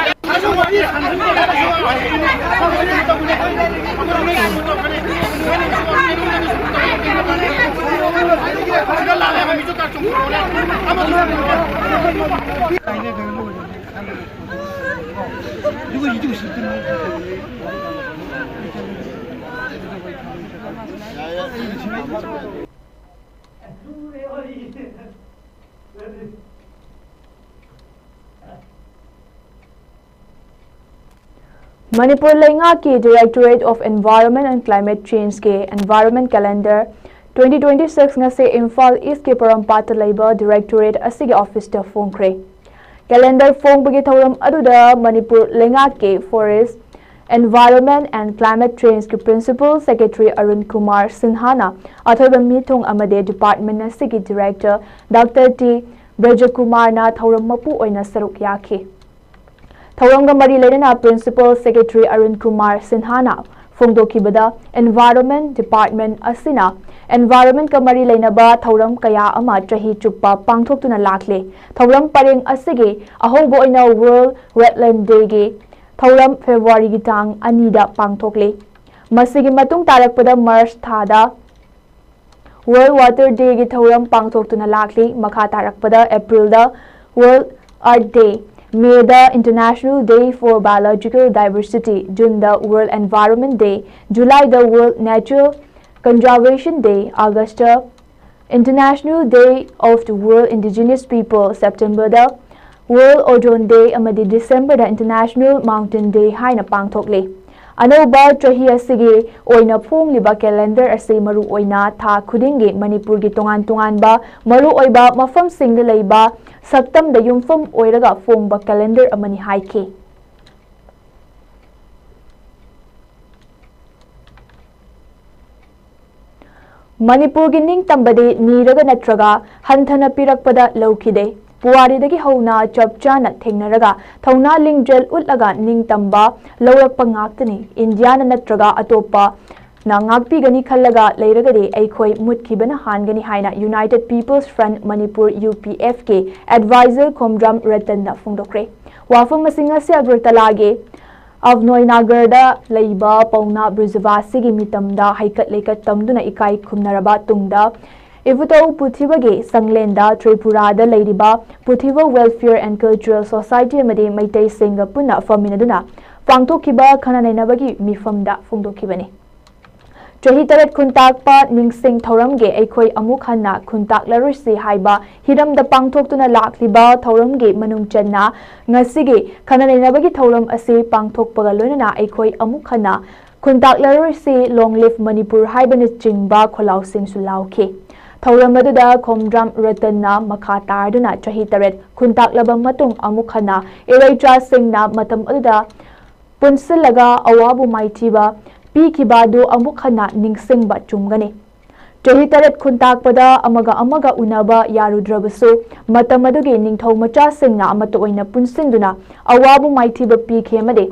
ꯃꯅꯤꯄꯨꯔ ꯂꯩꯉꯥꯛꯀꯤ Directorate of Environment and Climate Change ꯀꯤ Environment Calendar twenty twenty-six ꯉꯁꯤ ꯏꯝꯐꯥꯜ ꯏꯁꯀꯤ ꯄꯣꯔꯣꯝꯄꯥꯠꯇ ꯂꯩꯕ Directorate ꯑꯁꯤꯒꯤ ꯑꯣꯐꯤꯁꯇ ꯐꯣꯡꯈ꯭ꯔꯦ꯫ Calendar ꯐꯣꯡꯕꯒꯤ ꯊꯧꯔꯝ ꯑꯗꯨꯗ ꯃꯅꯤꯄꯨꯔ ꯂꯩꯉꯥꯛꯀꯤ Forest, Environment and Climate Change ꯀꯤ Principal Secretary ꯑꯔꯨꯟ ꯀꯨꯃꯥꯔ ꯁꯤꯟꯍꯥꯅ ꯑꯊꯣꯏꯕ ꯃꯤꯊꯨꯡ ꯑꯃꯗꯤ department ꯑꯁꯤꯒꯤ Director Doctor ꯇꯤ ꯕ꯭ꯔꯖꯀꯨꯃꯥꯔꯅ ꯊꯧꯔꯝ ꯃꯄꯨ ꯑꯣꯏꯅ ꯁꯔꯨꯛ ꯌꯥꯈꯤ꯫ ꯊꯧꯔꯝꯒ ꯃꯔꯤ ꯂꯩꯅꯅ Principal Secretary Arun Kumar ꯁꯤꯟꯍꯥꯅ ꯐꯣꯡꯗꯣꯛꯈꯤꯕꯗ, Environment Department ꯑꯁꯤꯅ environment ꯀ ꯃꯔꯤ ꯂꯩꯅꯕ ꯊꯧꯔꯝ ꯀꯌꯥ ꯑꯃ ꯆꯍꯤ ꯆꯨꯞꯄ ꯄꯥꯡꯊꯣꯛꯇꯨꯅ ꯂꯥꯛꯂꯤ꯫ ꯊꯧꯔꯝ ꯄꯔꯦꯡ ꯑꯁꯤꯒꯤ ꯑꯍꯧꯕ ꯑꯣꯏꯅ World Wetland Day ꯒꯤ ꯊꯧꯔꯝ ꯐꯦꯕ꯭ꯔꯨꯋꯥꯔꯤꯒꯤ ꯇꯥꯡ ꯑꯅꯤꯗ ꯄꯥꯡꯊꯣꯛꯂꯤ꯫ ꯃꯁꯤꯒꯤ ꯃꯇꯨꯡ ꯇꯥꯔꯛꯄꯗ ꯃꯥꯔꯆ ꯊꯥꯗ World Water Day ꯒꯤ ꯊꯧꯔꯝ ꯄꯥꯡꯊꯣꯛꯇꯨꯅ ꯂꯥꯛꯂꯤ꯫ ꯃꯈꯥ ꯇꯥꯔꯛꯄꯗ ꯑꯦꯄ꯭ꯔꯤꯜꯗ World Earth Day, made International Day for Biological Diversity, ꯖꯨꯟꯗ World Environment Day, ꯖꯨꯂꯥꯏꯗ World Natural Conservation Day, August International Day of the World Indigenous People, ꯁꯦꯞꯇꯦꯝꯕꯔꯗ World Ozone Day ꯑꯃꯗꯤ ꯗꯤꯁꯦꯝꯕꯔꯗ International Mountain Day ꯍꯥꯏꯅ ꯄꯥꯡꯊꯣꯛꯂꯤ꯫ ꯑꯅꯧꯕ ꯆꯍꯤ ꯑꯁꯤꯒꯤ ꯑꯣꯏꯅ ꯐꯣꯡꯂꯤꯕ calendar ꯑꯁꯤ ꯃꯔꯨꯑꯣꯏꯅ ꯊꯥ ꯈꯨꯗꯤꯡꯒꯤ ꯃꯅꯤꯄꯨꯔꯒꯤ ꯇꯣꯉꯥꯟ ꯇꯣꯉꯥꯟꯕ ꯃꯔꯨꯑꯣꯏꯕ ꯃꯐꯝꯁꯤꯡꯗ ꯂꯩꯕ ꯁꯛꯇꯝꯗ ꯌꯨꯝꯐꯝ ꯑꯣꯏꯔꯒ ꯐꯣꯡꯕ calendar ꯑꯃꯅꯤ ꯍꯥꯏꯈꯤ꯫ ꯃꯅꯤꯄꯨꯔꯒꯤ ꯅꯤꯡꯇꯝꯕꯗꯤ ꯅꯤꯔꯒ ꯅꯠꯇ꯭ꯔꯒ ꯍꯟꯊꯅ ꯄꯤꯔꯛꯄꯗ ꯂꯧꯈꯤꯗꯦ꯫ ꯄꯨꯋꯥꯔꯤꯗꯒꯤ ꯍꯧꯅ ꯆꯞ ꯆꯥꯅ ꯊꯦꯡꯅꯔꯒ ꯊꯧꯅꯥ ꯂꯤꯡꯖꯦꯜ ꯎꯠꯂꯒ ꯅꯤꯡꯇꯝꯕ ꯂꯧꯔꯛꯄ ꯉꯥꯛꯇꯅꯤ꯫ ꯏꯟꯗꯤꯌꯥꯅ ꯅꯠꯇ꯭ꯔꯒ ꯑꯇꯣꯞꯄ ꯅ ꯉꯥꯛꯄꯤꯒꯅꯤ ꯈꯜꯂꯒ ꯂꯩꯔꯒꯗꯤ ꯑꯩꯈꯣꯏ ꯃꯨꯠꯈꯤꯕꯅ ꯍꯥꯟꯒꯅꯤ ꯍꯥꯏꯅ United People's Front Manipur, U P F, ꯀꯤ advisor ꯈꯣꯝꯗ꯭ꯔꯥꯝ ꯔꯇꯟꯅ ꯐꯣꯡꯗꯣꯛꯈ꯭ꯔꯦ꯫ ꯋꯥꯐꯝ ꯑꯁꯤ ꯉꯁꯤ ꯑꯒꯔꯇꯂꯥꯒꯤ ꯑꯕꯅꯣꯏ ꯅꯥꯒꯔꯗ ꯂꯩꯕ ꯄꯧꯅꯥ ꯕ꯭ꯔꯤꯖꯕꯥꯁꯤꯒꯤ ꯃꯤꯇꯝꯗ ꯍꯩꯀꯠ ꯂꯩꯀꯠ ꯇꯝꯗꯨꯅ ꯏꯀꯥꯏ ꯈꯨꯝꯅꯔꯕ ꯇꯨꯡꯗ ꯏꯕꯨꯙꯧ ꯄꯨꯊꯤꯕꯒꯤ ꯁꯪꯂꯦꯟꯗ ꯇ꯭ꯔꯤꯄꯨꯔꯥꯗ ꯂꯩꯔꯤꯕ ꯄꯨꯊꯤꯕ Welfare and Cultural Society ꯑꯃꯗꯤ ꯃꯩꯇꯩꯁꯤꯡꯒ ꯄꯨꯟꯅ ꯐꯝꯃꯤꯟꯅꯗꯨꯅ ꯄꯥꯡꯊꯣꯛꯈꯤꯕ ꯈꯟꯅ ꯅꯩꯅꯕꯒꯤ ꯃꯤꯐꯝꯗ ꯐꯣꯡꯗꯣꯛꯈꯤꯕꯅꯤ꯫ ꯆꯍꯤ ꯇꯔꯦꯠ ꯈꯨꯟꯇꯥꯛꯄ ꯅꯤꯡꯁꯤꯡ ꯊꯧꯔꯝꯒꯤ ꯑꯩꯈꯣꯏ ꯑꯃꯨꯛ ꯍꯟꯅ ꯈꯨꯟꯇꯥꯛꯂꯔꯣꯏꯁꯤ ꯍꯥꯏꯕ ꯍꯤꯔꯝꯗ ꯄꯥꯡꯊꯣꯛꯇꯨꯅ ꯂꯥꯛꯂꯤꯕ ꯊꯧꯔꯝꯒꯤ ꯃꯅꯨꯡ ꯆꯟꯅ ꯉꯁꯤꯒꯤ ꯈꯟꯅ ꯅꯩꯅꯕꯒꯤ ꯊꯧꯔꯝ ꯑꯁꯤ ꯄꯥꯡꯊꯣꯛꯄꯒ ꯂꯣꯏꯅꯅ ꯑꯩꯈꯣꯏ ꯑꯃꯨꯛ ꯍꯟꯅ ꯈꯨꯟꯇꯥꯛꯂꯔꯣꯏꯁꯤ, Long Live Manipur ꯍꯥꯏꯕꯅꯆꯤꯡꯕ ꯈꯣꯜꯂꯥꯎꯁꯤꯡꯁꯨ ꯂꯥꯎꯈꯤ꯫ ꯊꯧꯔꯝ ꯑꯗꯨꯗ ꯈꯣꯝꯗ꯭ꯔꯥꯝ ꯔꯇꯟꯅ ꯃꯈꯥ ꯇꯥꯔꯗꯨꯅ ꯆꯍꯤ ꯇꯔꯦꯠ ꯈꯨꯟꯇꯥꯛꯂꯕ ꯃꯇꯨꯡ ꯑꯃꯨꯛ ꯍꯟꯅ ꯏꯔꯩꯆꯥꯁꯤꯡꯅ ꯃꯇꯝ ꯑꯗꯨꯗ ꯄꯨꯟꯁꯤꯜꯂꯒ ꯑꯋꯥꯕ ꯃꯥꯏꯊꯤꯕ ꯄꯤꯈꯤꯕ ꯑꯗꯨ ꯑꯃꯨꯛ ꯍꯟꯅ ꯅꯤꯡꯁꯤꯡꯕ ꯆꯨꯝꯒꯅꯤ꯫ ꯆꯍꯤ ꯇꯔꯦꯠ ꯈꯨꯟꯇꯥꯛꯄꯗ ꯑꯃꯒ ꯑꯃꯒ ꯎꯅꯕ ꯌꯥꯔꯨꯗ꯭ꯔꯕꯁꯨ, ꯃꯇꯝ ꯑꯗꯨꯒꯤ ꯅꯤꯡꯊꯧ ꯃꯆꯥꯁꯤꯡꯅ ꯑꯃꯠꯇ ꯑꯣꯏꯅ ꯄꯨꯟꯁꯤꯟꯗꯨꯅ ꯑꯋꯥꯕ ꯃꯥꯏꯊꯤꯕ ꯄꯤꯈꯤ ꯑꯃꯗꯤ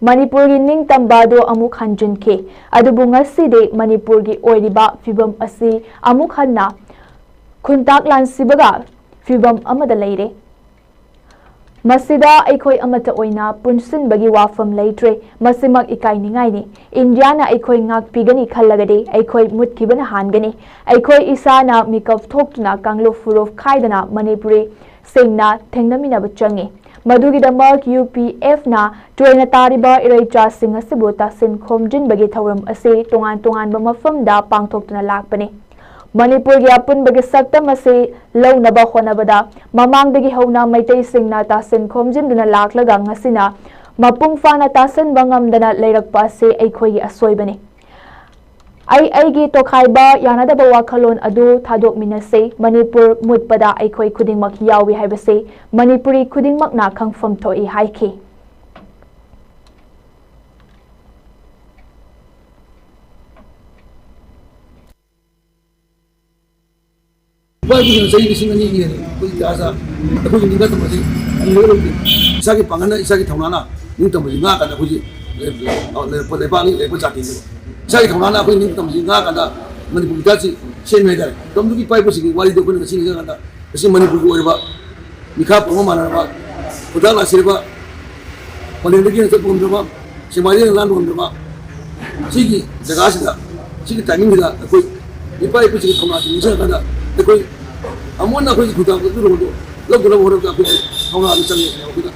ꯃꯅꯤꯄꯨꯔꯒꯤ ꯅꯤꯡꯇꯝꯕ ꯑꯗꯨ ꯑꯃꯨꯛ ꯍꯟꯖꯤꯟꯈꯤ꯫ ꯑꯗꯨꯕꯨ ꯉꯁꯤꯗꯤ ꯃꯅꯤꯄꯨꯔꯒꯤ ꯑꯣꯏꯔꯤꯕ ꯐꯤꯕꯝ ꯑꯁꯤ ꯑꯃꯨꯛ ꯍꯟꯅ ꯈꯨꯟꯇꯥꯛ ꯂꯥꯟꯁꯤꯕꯒ ꯐꯤꯕꯝ ꯑꯃꯗ ꯂꯩꯔꯦ꯫ ꯃꯁꯤꯗ ꯑꯩꯈꯣꯏ ꯑꯃꯠꯇ ꯑꯣꯏꯅ ꯄꯨꯟꯁꯤꯟꯕꯒꯤ ꯋꯥꯐꯝ ꯂꯩꯇ꯭ꯔꯦ꯫ ꯃꯁꯤꯃꯛ ꯏꯀꯥꯏꯅꯤꯡꯉꯥꯏꯅꯤ꯫ ꯏꯟꯗꯤꯌꯥꯅ ꯑꯩꯈꯣꯏ ꯉꯥꯛꯄꯤꯒꯅꯤ ꯈꯜꯂꯒꯗꯤ ꯑꯩꯈꯣꯏ ꯃꯨꯠꯈꯤꯕꯅ ꯍꯥꯟꯒꯅꯤ꯫ ꯑꯩꯈꯣꯏ ꯏꯁꯥꯅ ꯃꯤꯀꯞ ꯊꯣꯛꯇꯨꯅ ꯀꯥꯡꯂꯨꯞ ꯐꯨꯔꯨꯞ ꯈꯥꯏꯗꯅ ꯃꯅꯤꯄꯨꯔꯤꯁꯤꯡꯅ ꯊꯦꯡꯅꯃꯤꯟꯅꯕ ꯆꯪꯏ꯫ ꯃꯗꯨꯒꯤꯗꯃꯛ U P F ꯅ ꯇꯣꯏꯅ ꯇꯥꯔꯤꯕ ꯏꯔꯩꯆꯥꯁꯤꯡ ꯑꯁꯤꯕꯨ ꯇꯥꯁꯤꯟ ꯈꯣꯝꯖꯤꯟꯕꯒꯤ ꯊꯧꯔꯝ ꯑꯁꯤ ꯇꯣꯉꯥꯟ ꯇꯣꯉꯥꯟꯕ ꯃꯐꯝꯗ ꯄꯥꯡꯊꯣꯛꯇꯨꯅ ꯂꯥꯛꯄꯅꯤ꯫ ꯃꯅꯤꯄꯨꯔꯒꯤ ꯑꯄꯨꯟꯕꯒꯤ ꯁꯛꯇꯝ ꯑꯁꯤ ꯂꯧꯅꯕ ꯍꯣꯠꯅꯕꯗ ꯃꯃꯥꯡꯗꯒꯤ ꯍꯧꯅ ꯃꯩꯇꯩꯁꯤꯡꯅ ꯇꯥꯁꯤꯟ ꯈꯣꯝꯖꯤꯟꯗꯨꯅ ꯂꯥꯛꯂꯒ ꯉꯁꯤꯅ ꯃꯄꯨꯡ ꯐꯥꯅ ꯇꯥꯁꯤꯟꯕ ꯉꯝꯗꯅ ꯂꯩꯔꯛꯄ ꯑꯁꯤ ꯑꯩꯈꯣꯏꯒꯤ ꯑꯁꯣꯏꯕꯅꯤ꯫ ꯑꯩ ꯑꯩꯒꯤ ꯇꯣꯈꯥꯏꯕ ꯌꯥꯅꯗꯕ ꯋꯥꯈꯜꯂꯣꯟ ꯑꯗꯨ ꯊꯥꯗꯣꯛꯃꯤꯟꯅꯁꯤ꯫ ꯃꯅꯤꯄꯨꯔ ꯃꯨꯠꯄꯗ ꯑꯩꯈꯣꯏ ꯈꯨꯗꯤꯡꯃꯛ ꯌꯥꯎꯏ ꯍꯥꯏꯕꯁꯤ ꯃꯅꯤꯄꯨꯔꯤ ꯈꯨꯗꯤꯡꯃꯛꯅ ꯈꯪꯐꯝ ꯊꯣꯛꯏ ꯍꯥꯏꯈꯤ꯫ ꯏꯄꯥ ꯏꯄꯨꯁꯤꯡꯅ ꯆꯍꯤ ꯂꯤꯁꯤꯡ ꯑꯅꯤ ꯍꯦꯟꯅ ꯑꯩꯈꯣꯏꯒꯤ ꯏꯇꯤꯍꯥꯁꯇ ꯑꯩꯈꯣꯏꯒꯤ ꯅꯤꯡꯕ ꯊꯝꯕꯁꯤ ꯎꯅꯔꯣꯏꯗꯦ꯫ ꯏꯁꯥꯒꯤ ꯄꯥꯡꯒꯜꯅ, ꯏꯁꯥꯒꯤ ꯊꯧꯅꯥꯅ ꯅꯤꯡꯇꯝꯕꯁꯤ ꯉꯥꯛꯑꯀꯥꯟꯗ ꯑꯩꯈꯣꯏꯁꯤ ꯂꯩꯔꯛꯄ, ꯂꯩꯕꯥꯛꯅꯤ, ꯂꯩꯔꯛꯄ ꯖꯥꯇꯤꯅꯤ꯫ ꯏꯁꯥꯒꯤ ꯊꯧꯅꯥꯅ ꯑꯩꯈꯣꯏ ꯅꯤꯡꯇꯝꯕꯁꯤ ꯉꯥꯛꯑꯀꯥꯟꯗ ꯃꯅꯤꯄꯨꯔꯒꯤ ꯏꯇꯤꯍꯥꯁꯁꯤ ꯁꯦꯝꯃꯦ ꯍꯥꯏꯇꯥꯔꯦ꯫ ꯃꯇꯝꯗꯨꯒꯤ ꯏꯄꯥ ꯏꯄꯨꯁꯤꯡꯒꯤ ꯋꯥꯔꯤꯗꯨ ꯑꯩꯈꯣꯏꯅ ꯉꯁꯤ ꯅꯤꯡꯁꯤꯡꯉꯀꯥꯟꯗ ꯉꯁꯤ ꯃꯅꯤꯄꯨꯔꯒꯤ ꯑꯣꯏꯔꯕ ꯃꯤꯈꯥ ꯄꯣꯟꯕ ꯃꯥꯟꯅꯔꯕ, ꯈꯨꯗꯥꯡ ꯂꯥꯁꯤꯔꯕ, ꯄꯂꯦꯜꯗꯒꯤ ꯍꯦꯟꯅ ꯆꯠꯄ ꯉꯝꯗ꯭ꯔꯕ, ꯁꯦꯛꯃꯥꯏꯗꯒꯤ ꯍꯦꯟꯅ ꯂꯥꯟꯕ ꯉꯝꯗ꯭ꯔꯕ, ꯁꯤꯒꯤ ꯖꯒꯥꯁꯤꯗ, ꯁꯤꯒꯤ ꯇꯥꯏꯃꯤꯡꯁꯤꯗ ꯑꯩꯈꯣꯏ ꯏꯄꯥ ꯏꯄꯨꯁꯤꯡꯒꯤ ꯊꯧꯅꯥꯁꯤ ꯅꯤꯡꯁꯤꯡꯉꯀꯥꯟꯗ ꯑꯩꯈꯣꯏ ꯑꯃꯨꯛ ꯍꯟꯅ ꯑꯩꯈꯣꯏꯒꯤ ꯈꯨꯗꯥꯡ ꯑꯗꯨ ꯂꯧꯗꯅꯕ ꯍꯣꯠꯅꯕꯗ ꯑꯩꯈꯣꯏꯒꯤ ꯊꯧꯅꯥꯗꯨ ꯆꯪꯉꯦ ꯑꯩꯈꯣꯏꯗ꯫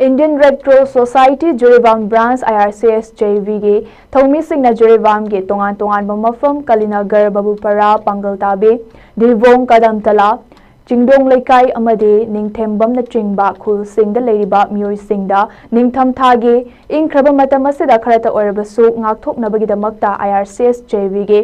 Indian Red Cross Society Jiribam Branch, I R C S J V ꯒꯤ ꯊꯧꯃꯤꯁꯤꯡꯅ ꯖꯤꯔꯤꯕꯥꯝꯒꯤ ꯇꯣꯉꯥꯟ ꯇꯣꯉꯥꯟꯕ ꯃꯐꯝ, ꯀꯂꯤꯅꯒꯔ, ꯕꯕꯨꯄꯔꯥ, ꯄꯥꯡꯒꯜꯇꯥꯕꯤ, ꯗꯤꯕꯣꯡ, ꯀꯗꯝꯇꯂꯥ, ꯆꯤꯡꯗꯣꯡ ꯂꯩꯀꯥꯏ ꯑꯃꯗꯤ ꯅꯤꯡꯊꯦꯝꯕꯝꯅꯆꯤꯡꯕ ꯈꯨꯜꯁꯤꯡꯗ ꯂꯩꯔꯤꯕ ꯃꯤꯑꯣꯏꯁꯤꯡꯗ ꯅꯤꯡꯊꯝ ꯊꯥꯒꯤ ꯏꯪꯈ꯭ꯔꯕ ꯃꯇꯝ ꯑꯁꯤꯗ ꯈꯔꯇ ꯑꯣꯏꯔꯕꯁꯨ ꯉꯥꯛꯊꯣꯛꯅꯕꯒꯤꯗꯃꯛꯇ I R C S J V ꯒꯤ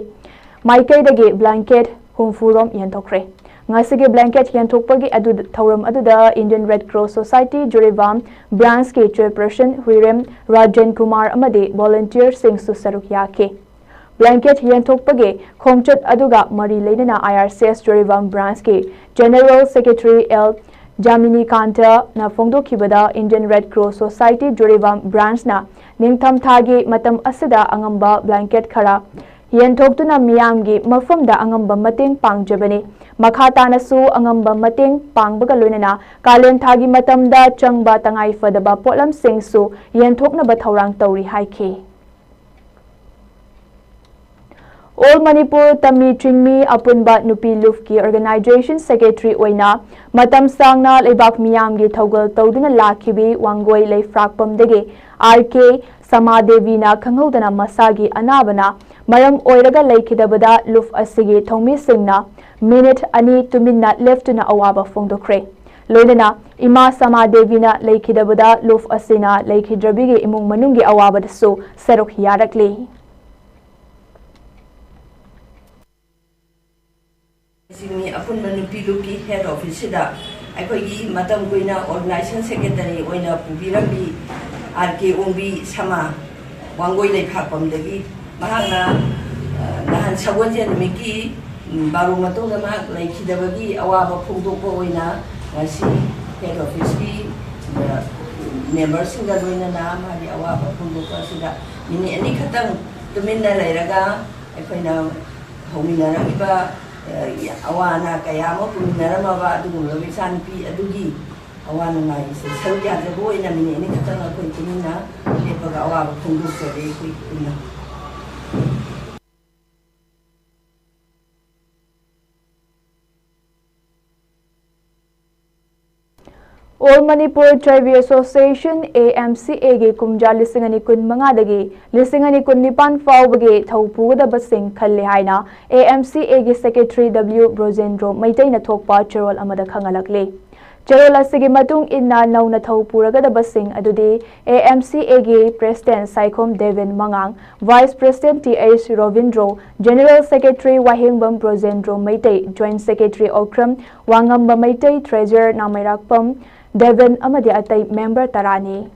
ꯃꯥꯏꯀꯩꯗꯒꯤ blanket ꯍꯨꯝꯐꯨ ꯔꯣꯝ ꯌꯦꯟꯊꯣꯛꯈ꯭ꯔꯦ꯫ ꯉꯁꯤꯒꯤ blanket ꯌꯦꯟꯊꯣꯛꯄꯒꯤ ꯑꯗꯨ, ꯊꯧꯔꯝ ꯑꯗꯨꯗ Indian Red Cross Society Jiribam branch ꯀꯤ chairperson ꯍꯨꯏꯔꯦꯝ ꯔꯥꯖꯦꯟ ꯀꯨꯃꯥꯔ ꯑꯃꯗꯤ volunteer ꯁꯤꯡꯁꯨ ꯁꯔꯨꯛ ꯌꯥꯈꯤ꯫ Blanket ꯌꯦꯟꯊꯣꯛꯄꯒꯤ ꯈꯣꯡꯆꯠ ꯑꯗꯨꯒ ꯃꯔꯤ ꯂꯩꯅꯅ I R C S Jiribam branch ꯀꯤ general secretary ꯑꯦꯜ ꯖꯥꯃꯤꯅꯤꯀꯥꯟꯇꯅ ꯐꯣꯡꯗꯣꯛꯈꯤꯕꯗ, Indian Red Cross Society Jiribam branch ꯅ ꯅꯤꯡꯊꯝ ꯊꯥꯒꯤ ꯃꯇꯝ ꯑꯁꯤꯗ ꯑꯉꯝꯕ blanket ꯈꯔ ꯌꯦꯟꯊꯣꯛꯇꯨꯅ ꯃꯤꯌꯥꯝꯒꯤ ꯃꯐꯝꯗ ꯑꯉꯝꯕ ꯃꯇꯦꯡ ꯄꯥꯡꯖꯕꯅꯤ꯫ ꯃꯈꯥ ꯇꯥꯅꯁꯨ ꯑꯉꯝꯕ ꯃꯇꯦꯡ ꯄꯥꯡꯕꯒ ꯂꯣꯏꯅꯅ ꯀꯥꯂꯦꯟ ꯊꯥꯒꯤ ꯃꯇꯝꯗ ꯆꯪꯕ ꯇꯉꯥꯏ ꯐꯗꯕ ꯄꯣꯠꯂꯝꯁꯤꯡꯁꯨ ꯌꯦꯟꯊꯣꯛꯅꯕ ꯊꯧꯔꯥꯡ ꯇꯧꯔꯤ ꯍꯥꯏꯈꯤ꯫ All Manipur Tami Chingmi ꯑꯄꯨꯟꯕ ꯅꯨꯄꯤ ꯂꯨꯞꯀꯤ organization secretary ꯑꯣꯏꯅ ꯃꯇꯝ ꯁꯥꯡꯅ ꯂꯩꯕꯥꯛ ꯃꯤꯌꯥꯝꯒꯤ ꯊꯧꯒꯜ ꯇꯧꯗꯨꯅ ꯂꯥꯛꯈꯤꯕꯤ ꯋꯥꯡꯒꯣꯏ ꯂꯩꯐ꯭ꯔꯥꯛꯄꯝꯗꯒꯤ ꯑꯥꯔ ꯀꯦ ꯁꯃꯥꯗꯦꯕꯤꯅ ꯈꯪꯍꯧꯗꯅ ꯃꯁꯥꯒꯤ ꯑꯅꯥꯕꯅ ꯃꯔꯝ ꯑꯣꯏꯔꯒ ꯂꯩꯈꯤꯗꯕꯗ ꯂꯨꯞ ꯑꯁꯤꯒꯤ ꯊꯧꯃꯤꯁꯤꯡꯅ ꯃꯤꯅꯤꯠ ꯑꯅꯤ ꯇꯨꯃꯤꯟꯅ ꯂꯦꯞꯇꯨꯅ ꯑꯋꯥꯕ ꯐꯣꯡꯗꯣꯛꯈ꯭ꯔꯦ꯫ ꯂꯣꯏꯅꯅ ꯏꯃꯥ ꯁꯃꯥꯗꯦꯕꯤꯅ ꯂꯩꯈꯤꯗꯕꯗ ꯂꯨꯞ ꯑꯁꯤꯅ ꯂꯩꯈꯤꯗ꯭ꯔꯕꯤꯒꯤ ꯏꯃꯨꯡ ꯃꯅꯨꯡꯒꯤ ꯑꯋꯥꯕꯗꯁꯨ ꯁꯔꯨꯛ ꯌꯥꯔꯛꯂꯤ꯫ ꯁꯤꯡꯃꯤ ꯑꯄꯨꯟꯕ ꯅꯨꯄꯤ ꯂꯨꯞꯀꯤ head office ꯁꯤꯗ ꯑꯩꯈꯣꯏꯒꯤ ꯃꯇꯝ ꯀꯨꯏꯅ organization secretary ꯑꯣꯏꯅ ꯄꯨꯕꯤꯔꯝꯕꯤ ꯑꯥꯔ ꯀꯦ ꯑꯣꯡꯕꯤ ꯁꯃꯥ, ꯋꯥꯡꯒꯣꯏ ꯂꯩꯐꯥꯛꯄꯝꯗꯒꯤ꯫ ꯃꯍꯥꯛꯅ, ꯑ, ꯅꯍꯥꯟ ꯁꯒꯣꯜꯁꯦꯟ ꯅꯨꯃꯤꯠꯀꯤ, ꯎꯝ, ꯕꯥꯔꯣ ꯃꯇꯨꯡꯗ ꯃꯍꯥꯛ ꯂꯩꯈꯤꯗꯕꯒꯤ ꯑꯋꯥꯕ ꯐꯣꯡꯗꯣꯛꯄ ꯑꯣꯏꯅ ꯉꯁꯤ head officeꯀꯤ, ꯑ, memberꯁꯤꯡꯒ ꯂꯣꯏꯅꯅ ꯃꯥꯒꯤ ꯑꯋꯥꯕ ꯐꯣꯡꯗꯣꯛꯄ ꯑꯁꯤꯗ ꯃꯤꯅꯤꯠ ꯑꯅꯤꯈꯛꯇꯪ ꯇꯨꯃꯤꯟꯅ ꯂꯩꯔꯒ ꯑꯩꯈꯣꯏꯅ ꯍꯧꯃꯤꯟꯅꯔꯛꯂꯤꯕ, ꯑ, ꯑꯋꯥ ꯑꯅꯥ ꯀꯌꯥ ꯑꯃ ꯄꯨꯃꯤꯟꯅꯔꯝꯃꯕ ꯑꯗꯨꯒꯨꯝꯂꯕ ꯏꯆꯥꯅꯨꯄꯤ ꯑꯗꯨꯒꯤ ꯑꯋꯥ ꯅꯨꯡꯉꯥꯏꯁꯦ ꯁꯔꯨꯛ ꯌꯥꯖꯕ ꯑꯣꯏꯅ ꯃꯤꯅꯤꯠ ꯑꯅꯤꯈꯛꯇꯪ ꯑꯩꯈꯣꯏ ꯄꯨꯟꯅ ꯂꯦꯞꯄꯒ ꯑꯋꯥꯕ ꯐꯣꯡꯗꯣꯛꯆꯔꯦ ꯑꯩꯈꯣꯏ ꯄꯨꯟꯅ꯫ All Manipur Tribal Association, A M C Aꯒꯤ ꯀꯨꯝꯖꯥ ꯂꯤꯁꯤꯡ ꯑꯅꯤ ꯀꯨꯟ ꯃꯉꯥꯗꯒꯤ ꯂꯤꯁꯤꯡ ꯑꯅꯤ ꯀꯨꯟ ꯅꯤꯄꯥꯟ ꯐꯥꯎꯕꯒꯤ ꯊꯧ ꯄꯨꯒꯗꯕꯁꯤꯡ ꯈꯜꯂꯦ ꯍꯥꯏꯅ A M C Aꯒꯤ secretary W ꯕ꯭ꯔꯣꯖꯦꯟꯗ꯭ꯔꯣ ꯃꯩꯇꯩꯅ ꯊꯣꯛꯄ ꯆꯦꯔꯣꯜ ꯑꯃꯗ ꯈꯪꯍꯜꯂꯛꯂꯤ꯫ ꯆꯦꯔꯣꯜ ꯑꯁꯤꯒꯤ ꯃꯇꯨꯡ ꯏꯟꯅ ꯅꯧꯅ ꯊꯧ ꯄꯨꯔꯒꯗꯕꯁꯤꯡ ꯑꯗꯨꯗꯤ A M C Aꯒꯤ president Saikhom Deben ꯃꯉꯥꯡ, vice president T H Robindro, general secretary Wahengbam ꯕ꯭ꯔꯣꯖꯦꯟꯗ꯭ꯔꯣ Meitei, joint secretary Okram ꯋꯥꯉꯝꯕ Meitei, treasurer ꯅꯥꯃꯩꯔꯥꯛꯄꯝ Deben ꯑꯃꯗꯤ ꯑꯇꯩ member ꯇꯔꯥꯅꯤ꯫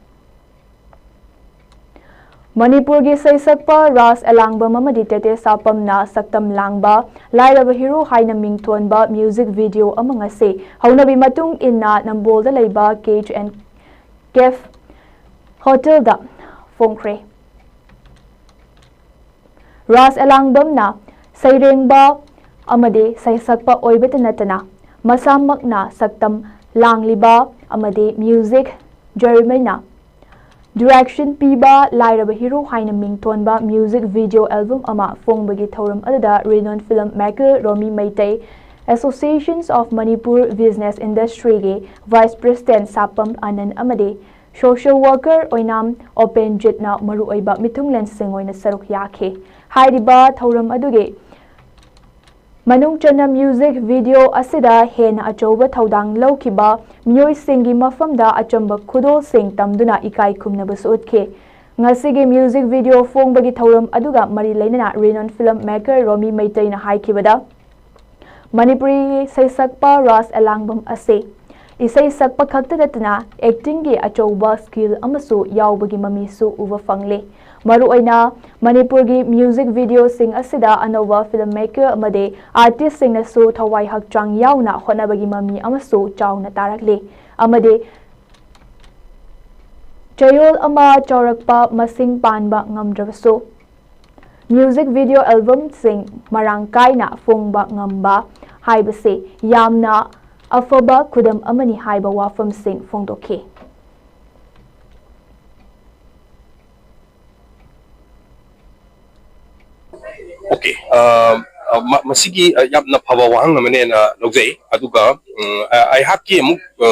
ꯃꯅꯤꯄꯨꯔꯒꯤ ꯁꯩꯁꯛꯄ ꯔꯥꯖ ꯑꯦꯂꯥꯡꯕꯝ ꯑꯃꯗꯤ ꯇꯦꯇꯦ ꯁꯥꯄꯝꯅ ꯁꯛꯇꯝ ꯂꯥꯡꯕ ꯂꯥꯏꯔꯕ ꯍꯤꯔꯣ ꯍꯥꯏꯅ ꯃꯤꯡꯊꯣꯟꯕ music video ꯑꯃ ꯉꯁꯤ ꯍꯧꯅꯕꯤ ꯃꯇꯨꯡ ꯏꯟꯅ ꯅꯝꯕꯣꯜꯗ ꯂꯩꯕ K H N Cafe Hotelꯗ ꯐꯣꯡꯈ꯭ꯔꯦ꯫ ꯔꯥꯖ ꯑꯦꯂꯥꯡꯕꯝꯅ ꯁꯩꯔꯦꯡꯕ ꯑꯃꯗꯤ ꯁꯩꯁꯛꯄ ꯑꯣꯏꯕꯇ ꯅꯠꯇꯅ ꯃꯁꯥꯃꯛꯅ ꯁꯛꯇꯝ ꯂꯥꯡꯂꯤꯕ ꯑꯃꯗꯤ music ꯖꯔꯃꯩꯅ direction ꯄꯤꯕ ꯂꯥꯏꯔꯕ ꯍꯤꯔꯣ ꯍꯥꯏꯅ ꯃꯤꯡꯊꯣꯟꯕ music video album ꯑꯃ ꯐꯣꯡꯕꯒꯤ ꯊꯧꯔꯝ ꯑꯗꯨꯗ renowned film maker Romi Meitei, Associations of Manipur Business Industryꯒꯤ vice president ꯁꯥꯄꯝ ꯑꯅꯟ ꯑꯃꯗꯤ social worker ꯑꯣꯏꯅꯥꯝ ꯑꯣꯄꯦꯟꯖꯤꯠꯅ ꯃꯔꯨꯑꯣꯏꯕ ꯃꯤꯊꯨꯡꯂꯦꯟꯁꯤꯡ ꯑꯣꯏꯅ ꯁꯔꯨꯛ ꯌꯥꯈꯤ꯫ ꯍꯥꯏꯔꯤꯕ ꯊꯧꯔꯝ ꯑꯗꯨꯒꯤ ꯃꯅꯨꯡ ꯆꯟꯅ music video ꯑꯁꯤꯗ ꯍꯦꯟꯅ ꯑꯆꯧꯕ ꯊꯧꯗꯥꯡ ꯂꯧꯈꯤꯕ ꯃꯤꯑꯣꯏꯁꯤꯡꯒꯤ ꯃꯐꯝꯗ ꯑꯆꯝꯕ ꯈꯨꯗꯣꯜꯁꯤꯡ ꯇꯝꯗꯨꯅ ꯏꯀꯥꯏ ꯈꯨꯝꯅꯕꯁꯨ ꯎꯠꯈꯤ꯫ ꯉꯁꯤꯒꯤ music video ꯐꯣꯡꯕꯒꯤ ꯊꯧꯔꯝ ꯑꯗꯨꯒ ꯃꯔꯤ ꯂꯩꯅꯅ renowned film maker ꯔꯣꯃꯤ ꯃꯩꯇꯩꯅ ꯍꯥꯏꯈꯤꯕꯗ, ꯃꯅꯤꯄꯨꯔꯤ ꯁꯩꯁꯛꯄ ꯔꯥꯖ ꯑꯦꯂꯥꯡꯕꯝ ꯑꯁꯤ ꯏꯁꯩ ꯁꯛꯄ ꯈꯛꯇ ꯅꯠꯇꯅ actingꯒꯤ ꯑꯆꯧꯕ skill ꯑꯃꯁꯨ ꯌꯥꯎꯕꯒꯤ ꯃꯃꯤꯁꯨ ꯎꯕ ꯐꯪꯂꯦ꯫ ꯃꯔꯨꯑꯣꯏꯅ ꯃꯅꯤꯄꯨꯔꯒꯤ music videoꯁꯤꯡ ꯑꯁꯤꯗ ꯑꯅꯧꯕ filmmaker ꯑꯃꯗꯤ artistꯁꯤꯡꯅꯁꯨ ꯊꯋꯥꯏ ꯍꯛꯆꯥꯡ ꯌꯥꯎꯅ ꯍꯣꯠꯅꯕꯒꯤ ꯃꯃꯤ ꯑꯃꯁꯨ ꯆꯥꯎꯅ ꯇꯥꯔꯛꯂꯤ꯫ ꯑꯃꯗꯤ ꯆꯌꯣꯜ ꯑꯃ ꯆꯥꯎꯔꯛꯄ ꯃꯁꯤꯡ ꯄꯥꯟꯕ ꯉꯝꯗ꯭ꯔꯕꯁꯨ, music video albumꯁꯤꯡ ꯃꯔꯥꯡ ꯀꯥꯏꯅ ꯐꯣꯡꯕ ꯉꯝꯕ ꯍꯥꯏꯕꯁꯤ ꯌꯥꯝꯅ ꯑꯐꯕ ꯈꯨꯗꯝ ꯑꯃꯅꯤ ꯍꯥꯏꯕ ꯋꯥꯐꯝꯁꯤꯡ ꯐꯣꯡꯗꯣꯛꯈꯤ꯫ Okay, ꯑ, ꯑ, ꯃ- ꯃꯁꯤꯒꯤ ꯑ, ꯌꯥꯝꯅ ꯐꯕ ꯋꯥꯍꯪ ꯑꯃꯅꯦꯅ ꯂꯧꯖꯩ꯫ ꯑꯗꯨꯒ ꯎꯝ, ꯑ- ꯑꯩꯍꯥꯛꯀꯤ ꯑꯃꯨꯛ ꯑ,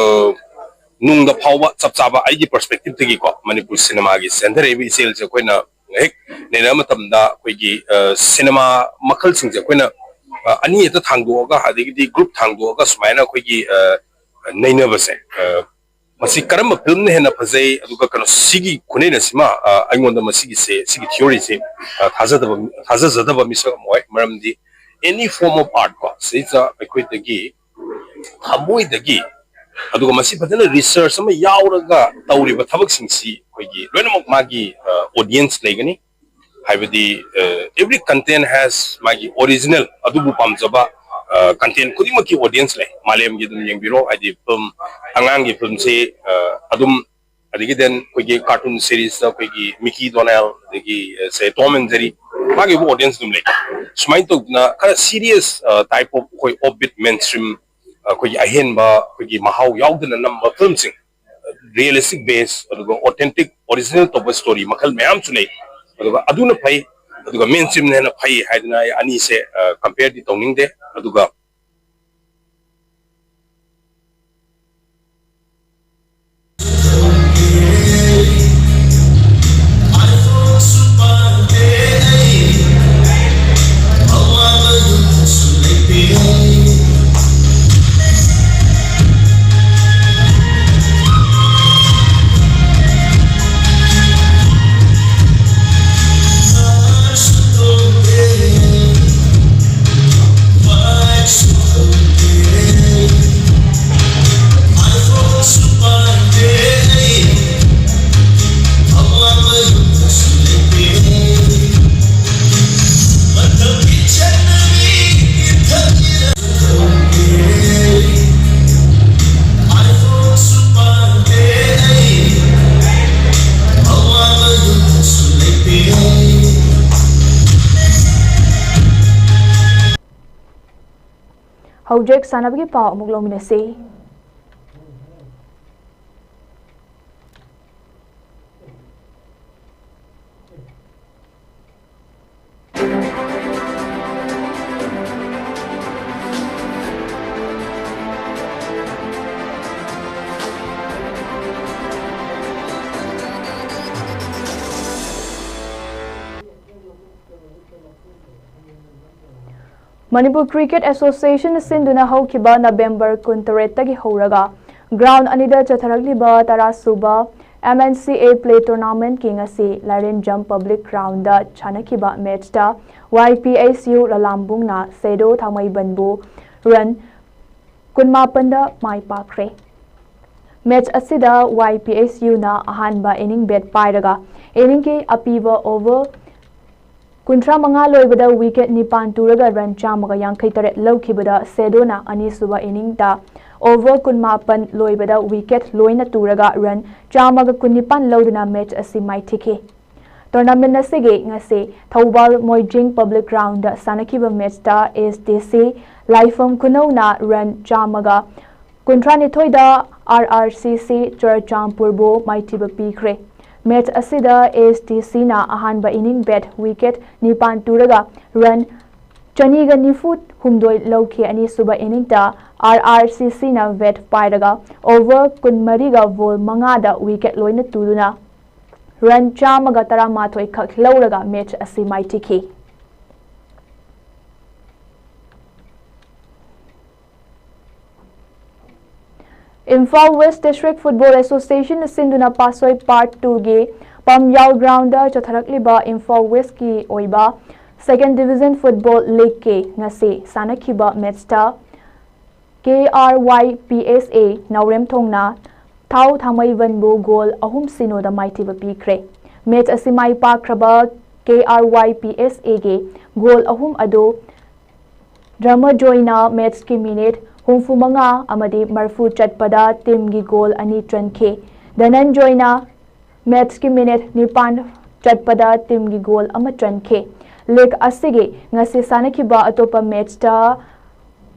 ꯅꯨꯡꯗ ꯐꯥꯎꯕ ꯆꯞ ꯆꯥꯕ ꯑꯩꯒꯤ perspectiveꯗꯒꯤꯀꯣ, ꯃꯅꯤꯄꯨꯔ ꯁꯤꯅꯦꯃꯥꯒꯤ ꯁꯦꯟꯊꯔꯛꯏꯕ ꯏꯆꯦꯜꯁꯦ ꯑꯩꯈꯣꯏꯅ ꯍꯦꯛ ꯅꯩꯅꯕ ꯃꯇꯝꯗ ꯑꯩꯈꯣꯏꯒꯤ ꯑ, ꯁꯤꯅꯦꯃꯥ ꯃꯈꯜꯁꯤꯡꯁꯦ ꯑꯩꯈꯣꯏꯅ ꯑ, ꯑꯅꯤ ꯍꯦꯛꯇ ꯊꯥꯡꯗꯣꯛꯑꯒ, ꯑꯗꯒꯤꯗꯤ group ꯊꯥꯡꯗꯣꯛꯑꯒ ꯁꯨꯃꯥꯏꯅ ꯑꯩꯈꯣꯏꯒꯤ ꯑ, ꯅꯩꯅꯕꯁꯦ, ꯑ, ꯃꯁꯤ ꯀꯔꯝꯕ filmꯅ ꯍꯦꯟꯅ ꯐꯖꯩ, ꯑꯗꯨꯒ ꯀꯩꯅꯣ, ꯁꯤꯒꯤ ꯈꯨꯅꯩꯅꯁꯤꯃ ꯑ, ꯑꯩꯉꯣꯟꯗ ꯃꯁꯤꯒꯤꯁꯦ, ꯁꯤꯒꯤ theoryꯁꯦ ꯑ, ꯊꯥꯖꯗꯕ ꯊꯥꯖꯖꯗꯕ ꯃꯤꯁꯛ ꯑꯃ ꯑꯣꯏ꯫ ꯃꯔꯝꯗꯤ any form of art ꯀꯣ, ꯁꯤꯗꯩꯁꯤꯗ ꯑꯩꯈꯣꯏꯗꯒꯤ ꯊꯃꯣꯏꯗꯒꯤ, ꯑꯗꯨꯒ ꯃꯁꯤ ꯐꯖꯅ research ꯑꯃ ꯌꯥꯎꯔꯒ ꯇꯧꯔꯤꯕ ꯊꯕꯛꯁꯤꯡꯁꯤ ꯑꯩꯈꯣꯏꯒꯤ ꯂꯣꯏꯅꯃꯛ ꯃꯥꯒꯤ ꯑ, audience ꯂꯩꯒꯅꯤ꯫ ꯍꯥꯏꯕꯗꯤ ꯑ, every content has ꯃꯥꯒꯤ original, ꯑꯗꯨꯕꯨ ꯄꯥꯝꯖꯕ ꯑ, content ꯈꯨꯗꯤꯡꯃꯛꯀꯤ audience ꯂꯩ꯫ ꯃꯥꯂꯦꯝꯒꯤ ꯑꯗꯨꯝ ꯌꯦꯡꯕꯤꯔꯣ, ꯍꯥꯏꯗꯤ film, ꯑꯉꯥꯡꯒꯤ filmꯁꯤ ꯑ, ꯑꯗꯨꯝ, ꯑꯗꯒꯤ then ꯑꯩꯈꯣꯏꯒꯤ cartoon seriesꯇ ꯑꯩꯈꯣꯏꯒꯤ Mickey Donald, ꯑꯗꯒꯤ ꯑ, say Tom and Jerry, ꯃꯥꯒꯤ ꯑꯣꯏꯕ audience ꯑꯗꯨꯝ ꯂꯩ꯫ ꯁꯨꯃꯥꯏꯅ ꯇꯧꯗꯅ ꯈꯔ serious ꯑ, type of ꯑꯩꯈꯣꯏ offbeat mainstream, ꯑꯩꯈꯣꯏꯒꯤ ꯑꯍꯦꯟꯕ, ꯑꯩꯈꯣꯏꯒꯤ ꯃꯍꯥꯎ ꯌꯥꯎꯗꯅ ꯅꯝꯕ filmꯁꯤꯡ, realistic base, ꯑꯗꯨꯒ authentic original ꯇꯧꯕ story ꯃꯈꯜ ꯃꯌꯥꯝꯁꯨ ꯂꯩ꯫ ꯑꯗꯨꯒ ꯑꯗꯨꯅ ꯐꯩ, ꯑꯗꯨꯒ mainstreamꯅ ꯍꯦꯟꯅ ꯐꯩ ꯍꯥꯏꯗꯅ ꯑꯩ ꯑꯅꯤꯁꯦ ꯑ, compareꯗꯤ ꯇꯧꯅꯤꯡꯗꯦ꯫ ꯑꯗꯨꯒ ꯍꯧꯖꯤꯛ ꯁꯥꯟꯅꯕꯒꯤ ꯄꯥꯎ ꯑꯃꯨꯛ ꯂꯧꯃꯤꯟꯅꯁꯤ꯫ Manipur Cricket Association ꯁꯤꯟꯗꯨꯅ ꯍꯧꯈꯤꯕ November ꯀꯨꯟꯇꯔꯦꯠꯇꯒꯤ ꯍꯧꯔꯒ ground ꯑꯅꯤꯗ ꯆꯠꯊꯔꯛꯂꯤꯕ ꯇꯔꯥ ꯁꯨꯕ M N C A Play Tournamentꯀꯤ ꯉꯁꯤ Larenjam Public Groundꯗ ꯁꯥꯟꯅꯈꯤꯕ matchꯇ Y P S U ꯂꯂꯥꯝꯕꯨꯡꯅ ꯁꯦꯗꯣ ꯊꯥꯡꯃꯩꯕꯟꯕꯨ run ꯀꯨꯟꯃꯥꯄꯟꯗ ꯃꯥꯏ ꯄꯥꯛꯈ꯭ꯔꯦ꯫ Match ꯑꯁꯤꯗ Y P S Uꯅ ꯑꯍꯥꯟꯕ inning bat ꯄꯥꯏꯔꯒ inningꯒꯤ ꯑꯄꯤꯕ over ꯀꯨꯟꯊ꯭ꯔꯥ ꯃꯉꯥ ꯂꯣꯏꯕꯗ wicket ꯅꯤꯄꯥꯟ ꯇꯨꯔꯒ run ꯆꯥꯝꯃꯒ ꯌꯥꯡꯈꯩ ꯇꯔꯦꯠ ꯂꯧꯈꯤꯕꯗ ꯁꯦꯗꯣꯅ ꯑꯅꯤꯁꯨꯕ inningꯗ over ꯀꯨꯟꯃꯥꯄꯟ ꯂꯣꯏꯕꯗ wicket ꯂꯣꯏꯅ ꯇꯨꯔꯒ run ꯆꯥꯝꯃꯒ ꯀꯨꯟꯅꯤꯄꯥꯟ ꯂꯧꯗꯨꯅ match ꯑꯁꯤ ꯃꯥꯏꯊꯤꯈꯤ꯫ Tournament ꯑꯁꯤꯒꯤ ꯉꯁꯤ ꯊꯧꯕꯥꯜ ꯃꯣꯏꯖꯤꯡ Public Groundꯗ ꯁꯥꯟꯅꯈꯤꯕ matchꯇ S D C ꯂꯥꯏꯐꯝ ꯈꯨꯅꯧꯅ run ꯆꯥꯝꯃꯒ ꯀꯨꯟꯊ꯭ꯔꯥꯅꯤꯊꯣꯏꯗ R R C C ꯆꯨꯔꯆꯥꯟꯄꯨꯔꯕꯨ ꯃꯥꯏꯊꯤꯕ ꯄꯤꯈ꯭ꯔꯦ꯫ Match ꯑꯁꯤꯗ S D Cꯅ ꯑꯍꯥꯟꯕ inning bat wicket ꯅꯤꯄꯥꯟ ꯇꯨꯔꯒ run ꯆꯅꯤꯒ ꯅꯤꯐꯨ ꯍꯨꯝꯗꯣꯏ ꯂꯧꯈꯤ꯫ ꯑꯅꯤꯁꯨꯕ inningꯇ R R C Cꯅ bat ꯄꯥꯏꯔꯒ over ꯀꯨꯟꯃꯔꯤꯒ ball ꯃꯉꯥꯗ wicket ꯂꯣꯏꯅ ꯇꯨꯗꯨꯅ run ꯆꯥꯝꯃꯒ ꯇꯔꯥꯃꯥꯊꯣꯏ ꯈꯛ ꯂꯧꯔꯒ match ꯑꯁꯤ ꯃꯥꯏꯊꯤꯈꯤ꯫ Imphal West District Football Association ꯁꯤꯟꯗꯨꯅ ꯄꯥꯁꯣꯏ Part twoꯒꯤ ꯄꯝꯌꯥꯜ groundꯗ ꯆꯠꯊꯔꯛꯂꯤꯕ Imphal Westꯀꯤ ꯑꯣꯏꯕ Second Division Football Leagueꯀꯤ ꯉꯁꯤ ꯁꯥꯟꯅꯈꯤꯕ matchꯇ K R Y P S A ꯅꯥꯎꯔꯦꯝꯊꯣꯡꯅ ꯊꯥꯎ ꯊꯥꯡꯃꯩꯕꯟꯕꯨ goal ꯑꯍꯨꯝ ꯁꯤꯅꯣꯗ ꯃꯥꯏꯊꯤꯕ ꯄꯤꯈ꯭ꯔꯦ꯫ Match ꯑꯁꯤ ꯃꯥꯏ ꯄꯥꯛꯈ꯭ꯔꯕ K R Y P S Aꯒꯤ goal ꯑꯍꯨꯝ ꯑꯗꯨ ꯗ꯭ꯔꯃꯖꯣꯏꯅ matchꯀꯤ minute ꯍꯨꯝꯐꯨ ꯃꯉꯥ ꯑꯃꯗꯤ ꯃꯔꯐꯨ ꯆꯠꯄꯗ teamꯒꯤ goal ꯑꯅꯤ ꯆꯟꯈꯤ꯫ ꯙꯅꯟꯖꯣꯏꯅ matchꯀꯤ minute ꯅꯤꯄꯥꯟ ꯆꯠꯄꯗ teamꯒꯤ goal ꯑꯃ ꯆꯟꯈꯤ꯫ League ꯑꯁꯤꯒꯤ ꯉꯁꯤ ꯁꯥꯟꯅꯈꯤꯕ ꯑꯇꯣꯞꯄ matchꯇ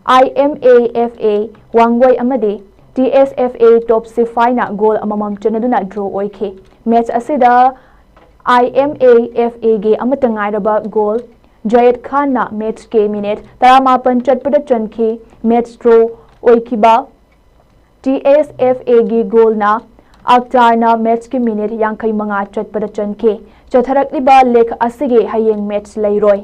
IMAFA ꯋꯥꯡꯒꯣꯏ ꯑꯃꯗꯤ TSFA ꯇꯣꯞ ꯁꯤꯐꯥꯏꯅ ꯒꯣꯜ ꯑꯃꯃꯝ ꯆꯟꯅꯗꯨꯅ ꯗ꯭ꯔꯣ ꯑꯣꯏꯈꯤ꯫ ꯃꯦꯆ ꯑꯁꯤꯗ IMAFAꯒꯤ ꯑꯃꯠꯇ ꯉꯥꯏꯔꯕ ꯒꯣꯜ ꯖꯌꯦꯗ ꯈꯥꯟꯅ ꯃꯦꯆꯀꯤ ꯃꯤꯅꯤꯠ ꯇꯔꯥꯃꯥꯄꯟ ꯆꯠꯄꯗ ꯆꯟꯈꯤ꯫ ꯃꯦꯆ ꯗ꯭ꯔꯣ ꯑꯣꯏꯈꯤꯕ TSFAꯒꯤ ꯒꯣꯜꯅ ꯑꯛꯇꯥꯔꯅ ꯃꯦꯆꯀꯤ ꯃꯤꯅꯤꯠ ꯌꯥꯡꯈꯩ ꯃꯉꯥ ꯆꯠꯄꯗ ꯆꯟꯈꯤ꯫ ꯆꯠꯊꯔꯛꯂꯤꯕ ꯂꯤꯒ ꯑꯁꯤꯒꯤ ꯍꯌꯦꯡ ꯃꯦꯆ ꯂꯩꯔꯣꯏ꯫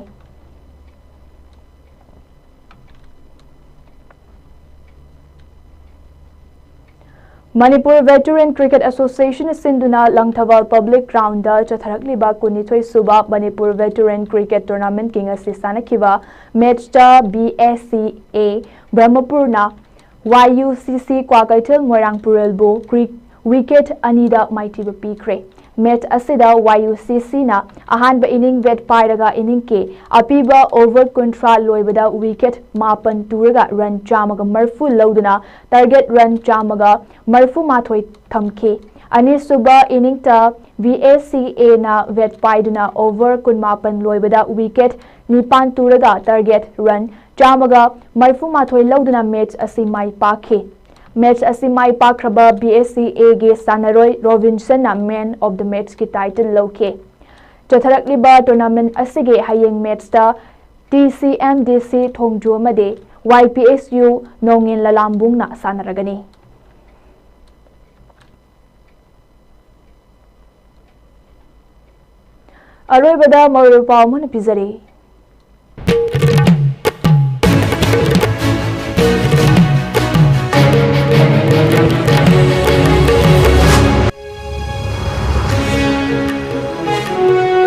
ꯃꯅꯤꯄꯨꯔ ꯚꯦꯇꯔꯦꯟ ꯀ꯭ꯔꯤꯀꯦꯠ ꯑꯦꯁꯣꯁꯤꯌꯦꯁꯟꯅ ꯁꯤꯟꯗꯨꯅ ꯂꯪꯊꯕꯥꯜ ꯄꯕ꯭ꯂꯤꯛ ꯒ꯭ꯔꯥꯎꯟꯗ ꯆꯠꯊꯔꯛꯂꯤꯕ ꯀꯨꯟꯅꯤꯊꯣꯏ ꯁꯨꯕ ꯃꯅꯤꯄꯨꯔ ꯚꯦꯇꯔꯦꯟ ꯀ꯭ꯔꯤꯀꯦꯠ ꯇꯣꯔꯅꯥꯃꯦꯟꯠꯀꯤ ꯉꯁꯤ ꯁꯥꯟꯅꯈꯤꯕ ꯃꯦꯆꯇ BSCA ꯕ꯭ꯔꯍꯃꯄꯨꯔꯅ YUCC ꯀ꯭ꯋꯥꯀꯩꯊꯦꯜ ꯃꯣꯏꯔꯥꯡ ꯄꯨꯔꯦꯜꯕꯨ ꯀ꯭ꯔꯤ-, ꯋꯤꯀꯦꯠ ꯑꯅꯤꯗ ꯃꯥꯏꯊꯤꯕ ꯄꯤꯈ꯭ꯔꯦ꯫ ꯃꯦꯆ ꯑꯁꯤꯗ YUCCꯅ ꯑꯍꯥꯟꯕ ꯏꯅꯤꯡ ꯕꯦꯠ ꯄꯥꯏꯔꯒ ꯏꯅꯤꯡꯒꯤ ꯑꯄꯤꯕ ꯑꯣꯚꯔ ꯀꯨꯟꯊ꯭ꯔꯥ ꯂꯣꯏꯕꯗ ꯋꯤꯀꯦꯠ ꯃꯥꯄꯟ ꯇꯨꯔꯒ ꯔꯟ ꯆꯥꯝꯃꯒ ꯃꯔꯤꯐꯨ ꯂꯧꯗꯨꯅ ꯇꯥꯔꯒꯦꯠ ꯔꯟ ꯆꯥꯝꯃꯒ ꯃꯔꯤꯐꯨ ꯃꯥꯊꯣꯏ ꯊꯝꯈꯤ꯫ ꯑꯅꯤꯁꯨꯕ ꯏꯅꯤꯡꯇ BSCAꯅ ꯕꯦꯠ ꯄꯥꯏꯗꯨꯅ ꯑꯣꯚꯔ ꯀꯨꯟꯃꯥꯄꯟ ꯂꯣꯏꯕꯗ ꯋꯤꯀꯦꯠ ꯅꯤꯄꯥꯟ ꯇꯨꯔꯒ ꯇꯥꯔꯒꯦꯠ ꯔꯟ ꯆꯥꯝꯃꯒ ꯃꯔꯤꯐꯨ ꯃꯥꯊꯣꯏ ꯂꯧꯗꯨꯅ ꯃꯦꯆ ꯑꯁꯤ ꯃꯥꯏ ꯄꯥꯛꯈꯤ꯫ ꯃꯦꯆ ꯑꯁꯤ ꯃꯥꯏ ꯄꯥꯛꯈ꯭ꯔꯕ BSCAꯒꯤ ꯁꯥꯟꯅꯔꯣꯏ ꯔꯣꯕꯤꯟꯁꯟꯅ Man of the Matchꯀꯤ ꯇꯥꯏꯇꯜ ꯂꯧꯈꯤ꯫ ꯆꯠꯊꯔꯛꯂꯤꯕ ꯇꯣꯔꯅꯥꯃꯦꯟꯠ ꯑꯁꯤꯒꯤ ꯍꯌꯦꯡ ꯃꯦꯆꯇ TCMDC ꯊꯣꯡꯖꯨ ꯑꯃꯗꯤ YPSU ꯅꯣꯡꯉꯤꯟ ꯂꯂꯥꯝꯕꯨꯡꯅ ꯁꯥꯟꯅꯔꯒꯅꯤ꯫ ꯑꯔꯣꯏꯕꯗ ꯃꯔꯨꯑꯣꯏꯕ ꯄꯥꯎ ꯑꯃꯅ ꯄꯤꯖꯔꯤ꯫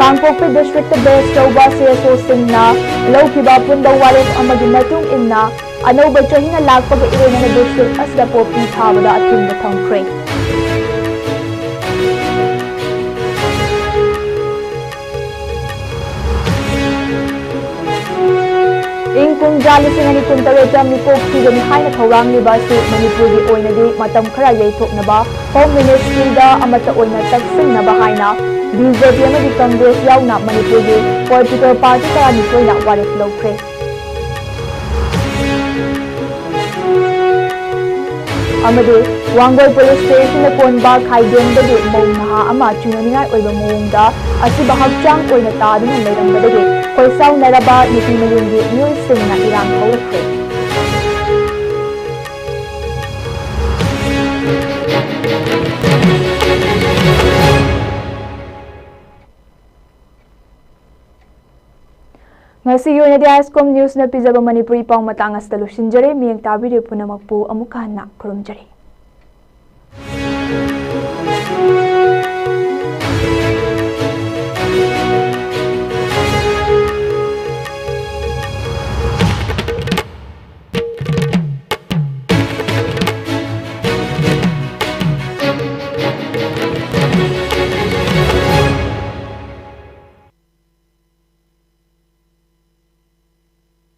ꯀꯥꯡꯄꯣꯛꯄꯤ ꯗꯤꯁꯇ꯭ꯔꯤꯛꯇ ꯕꯦꯁ ꯇꯧꯕ CSOꯁꯤꯡꯅ ꯂꯧꯈꯤꯕ ꯑꯄꯨꯟꯕ ꯋꯥꯔꯦꯞ ꯑꯃꯒꯤ ꯃꯇꯨꯡ ꯏꯟꯅ, ꯑꯅꯧꯕ ꯆꯍꯤꯅ ꯂꯥꯛꯄꯒ ꯏꯔꯣꯏꯅꯅ ꯗꯤꯁꯇ꯭ꯔꯤꯛ ꯑꯁꯤꯗ ꯄꯣꯄꯤ ꯊꯥꯕꯗ ꯑꯊꯤꯡꯕ ꯊꯝꯈ꯭ꯔꯦ꯫ ꯏꯪ ꯀꯨꯝꯖꯥ ꯂꯤꯁꯤꯡ ꯑꯅꯤ ꯀꯨꯟꯇꯔꯦꯠꯇ ꯃꯤꯀꯣꯛ ꯊꯤꯒꯅꯤ ꯍꯥꯏꯅ ꯊꯧꯔꯥꯡꯂꯤꯕ ꯑꯁꯤ ꯃꯅꯤꯄꯨꯔꯒꯤ ꯑꯣꯏꯅꯗꯤ ꯃꯇꯝ ꯈꯔ ꯌꯩꯊꯣꯛꯅꯕ ꯍꯣꯝ ꯃꯤꯅꯤꯁꯇ꯭ꯔꯤꯗ ꯑꯃꯠꯇ ꯑꯣꯏꯅ ꯇꯛꯁꯤꯟꯅꯕ ꯍꯥꯏꯅ BJP ꯑꯃꯗꯤ ꯀꯪꯒ꯭ꯔꯦꯁ ꯌꯥꯎꯅ ꯃꯅꯤꯄꯨꯔꯒꯤ ꯄꯣꯂꯤꯇꯤꯀꯦꯜ ꯄꯥꯔꯇꯤ ꯇꯔꯥꯅꯤꯊꯣꯏꯅ ꯋꯥꯔꯦꯞ ꯂꯧꯈ꯭ꯔꯦ꯫ ꯑꯃꯗꯤ ꯋꯥꯡꯒꯣꯏ ꯄꯨꯂꯤꯁ ꯁ꯭ꯇꯦꯁꯟꯗ ꯀꯣꯟꯕ ꯈꯥꯏꯗꯦꯡꯗꯒꯤ ꯃꯧ ꯅꯍꯥ ꯑꯃ ꯆꯤꯡꯅꯅꯤꯡꯉꯥꯏ ꯑꯣꯏꯕ ꯃꯑꯣꯡꯗ ꯑꯁꯤꯕ ꯍꯛꯆꯥꯡ ꯑꯣꯏꯅ ꯇꯥꯗꯨꯅ ꯂꯩꯔꯝꯕꯗꯒꯤ ꯈꯣꯏꯁꯥꯎꯅꯔꯕ ꯅꯨꯄꯤ ꯃꯌꯨꯝꯒꯤ ꯃꯤꯑꯣꯏꯁꯤꯡꯅ ꯏꯔꯥꯡ ꯍꯧꯔꯛꯈ꯭ꯔꯦ꯫ ꯉꯁꯤꯒꯤ ꯑꯣꯏꯅꯗꯤ ꯑꯥꯏꯁꯀꯣꯝ ꯅ꯭ꯌꯨꯁꯅ ꯄꯤꯖꯕ ꯃꯅꯤꯄꯨꯔꯤ ꯄꯥꯎ ꯃꯇꯥꯡ ꯑꯁꯤꯗ ꯂꯣꯏꯁꯤꯟꯖꯔꯦ꯫ ꯃꯤꯠꯌꯦꯡ ꯇꯥꯕꯤꯔꯤꯕ ꯄꯨꯝꯅꯃꯛꯄꯨ ꯑꯃꯨꯛꯀ ꯍꯟꯅ ꯈꯨꯔꯨꯝꯖꯔꯤ꯫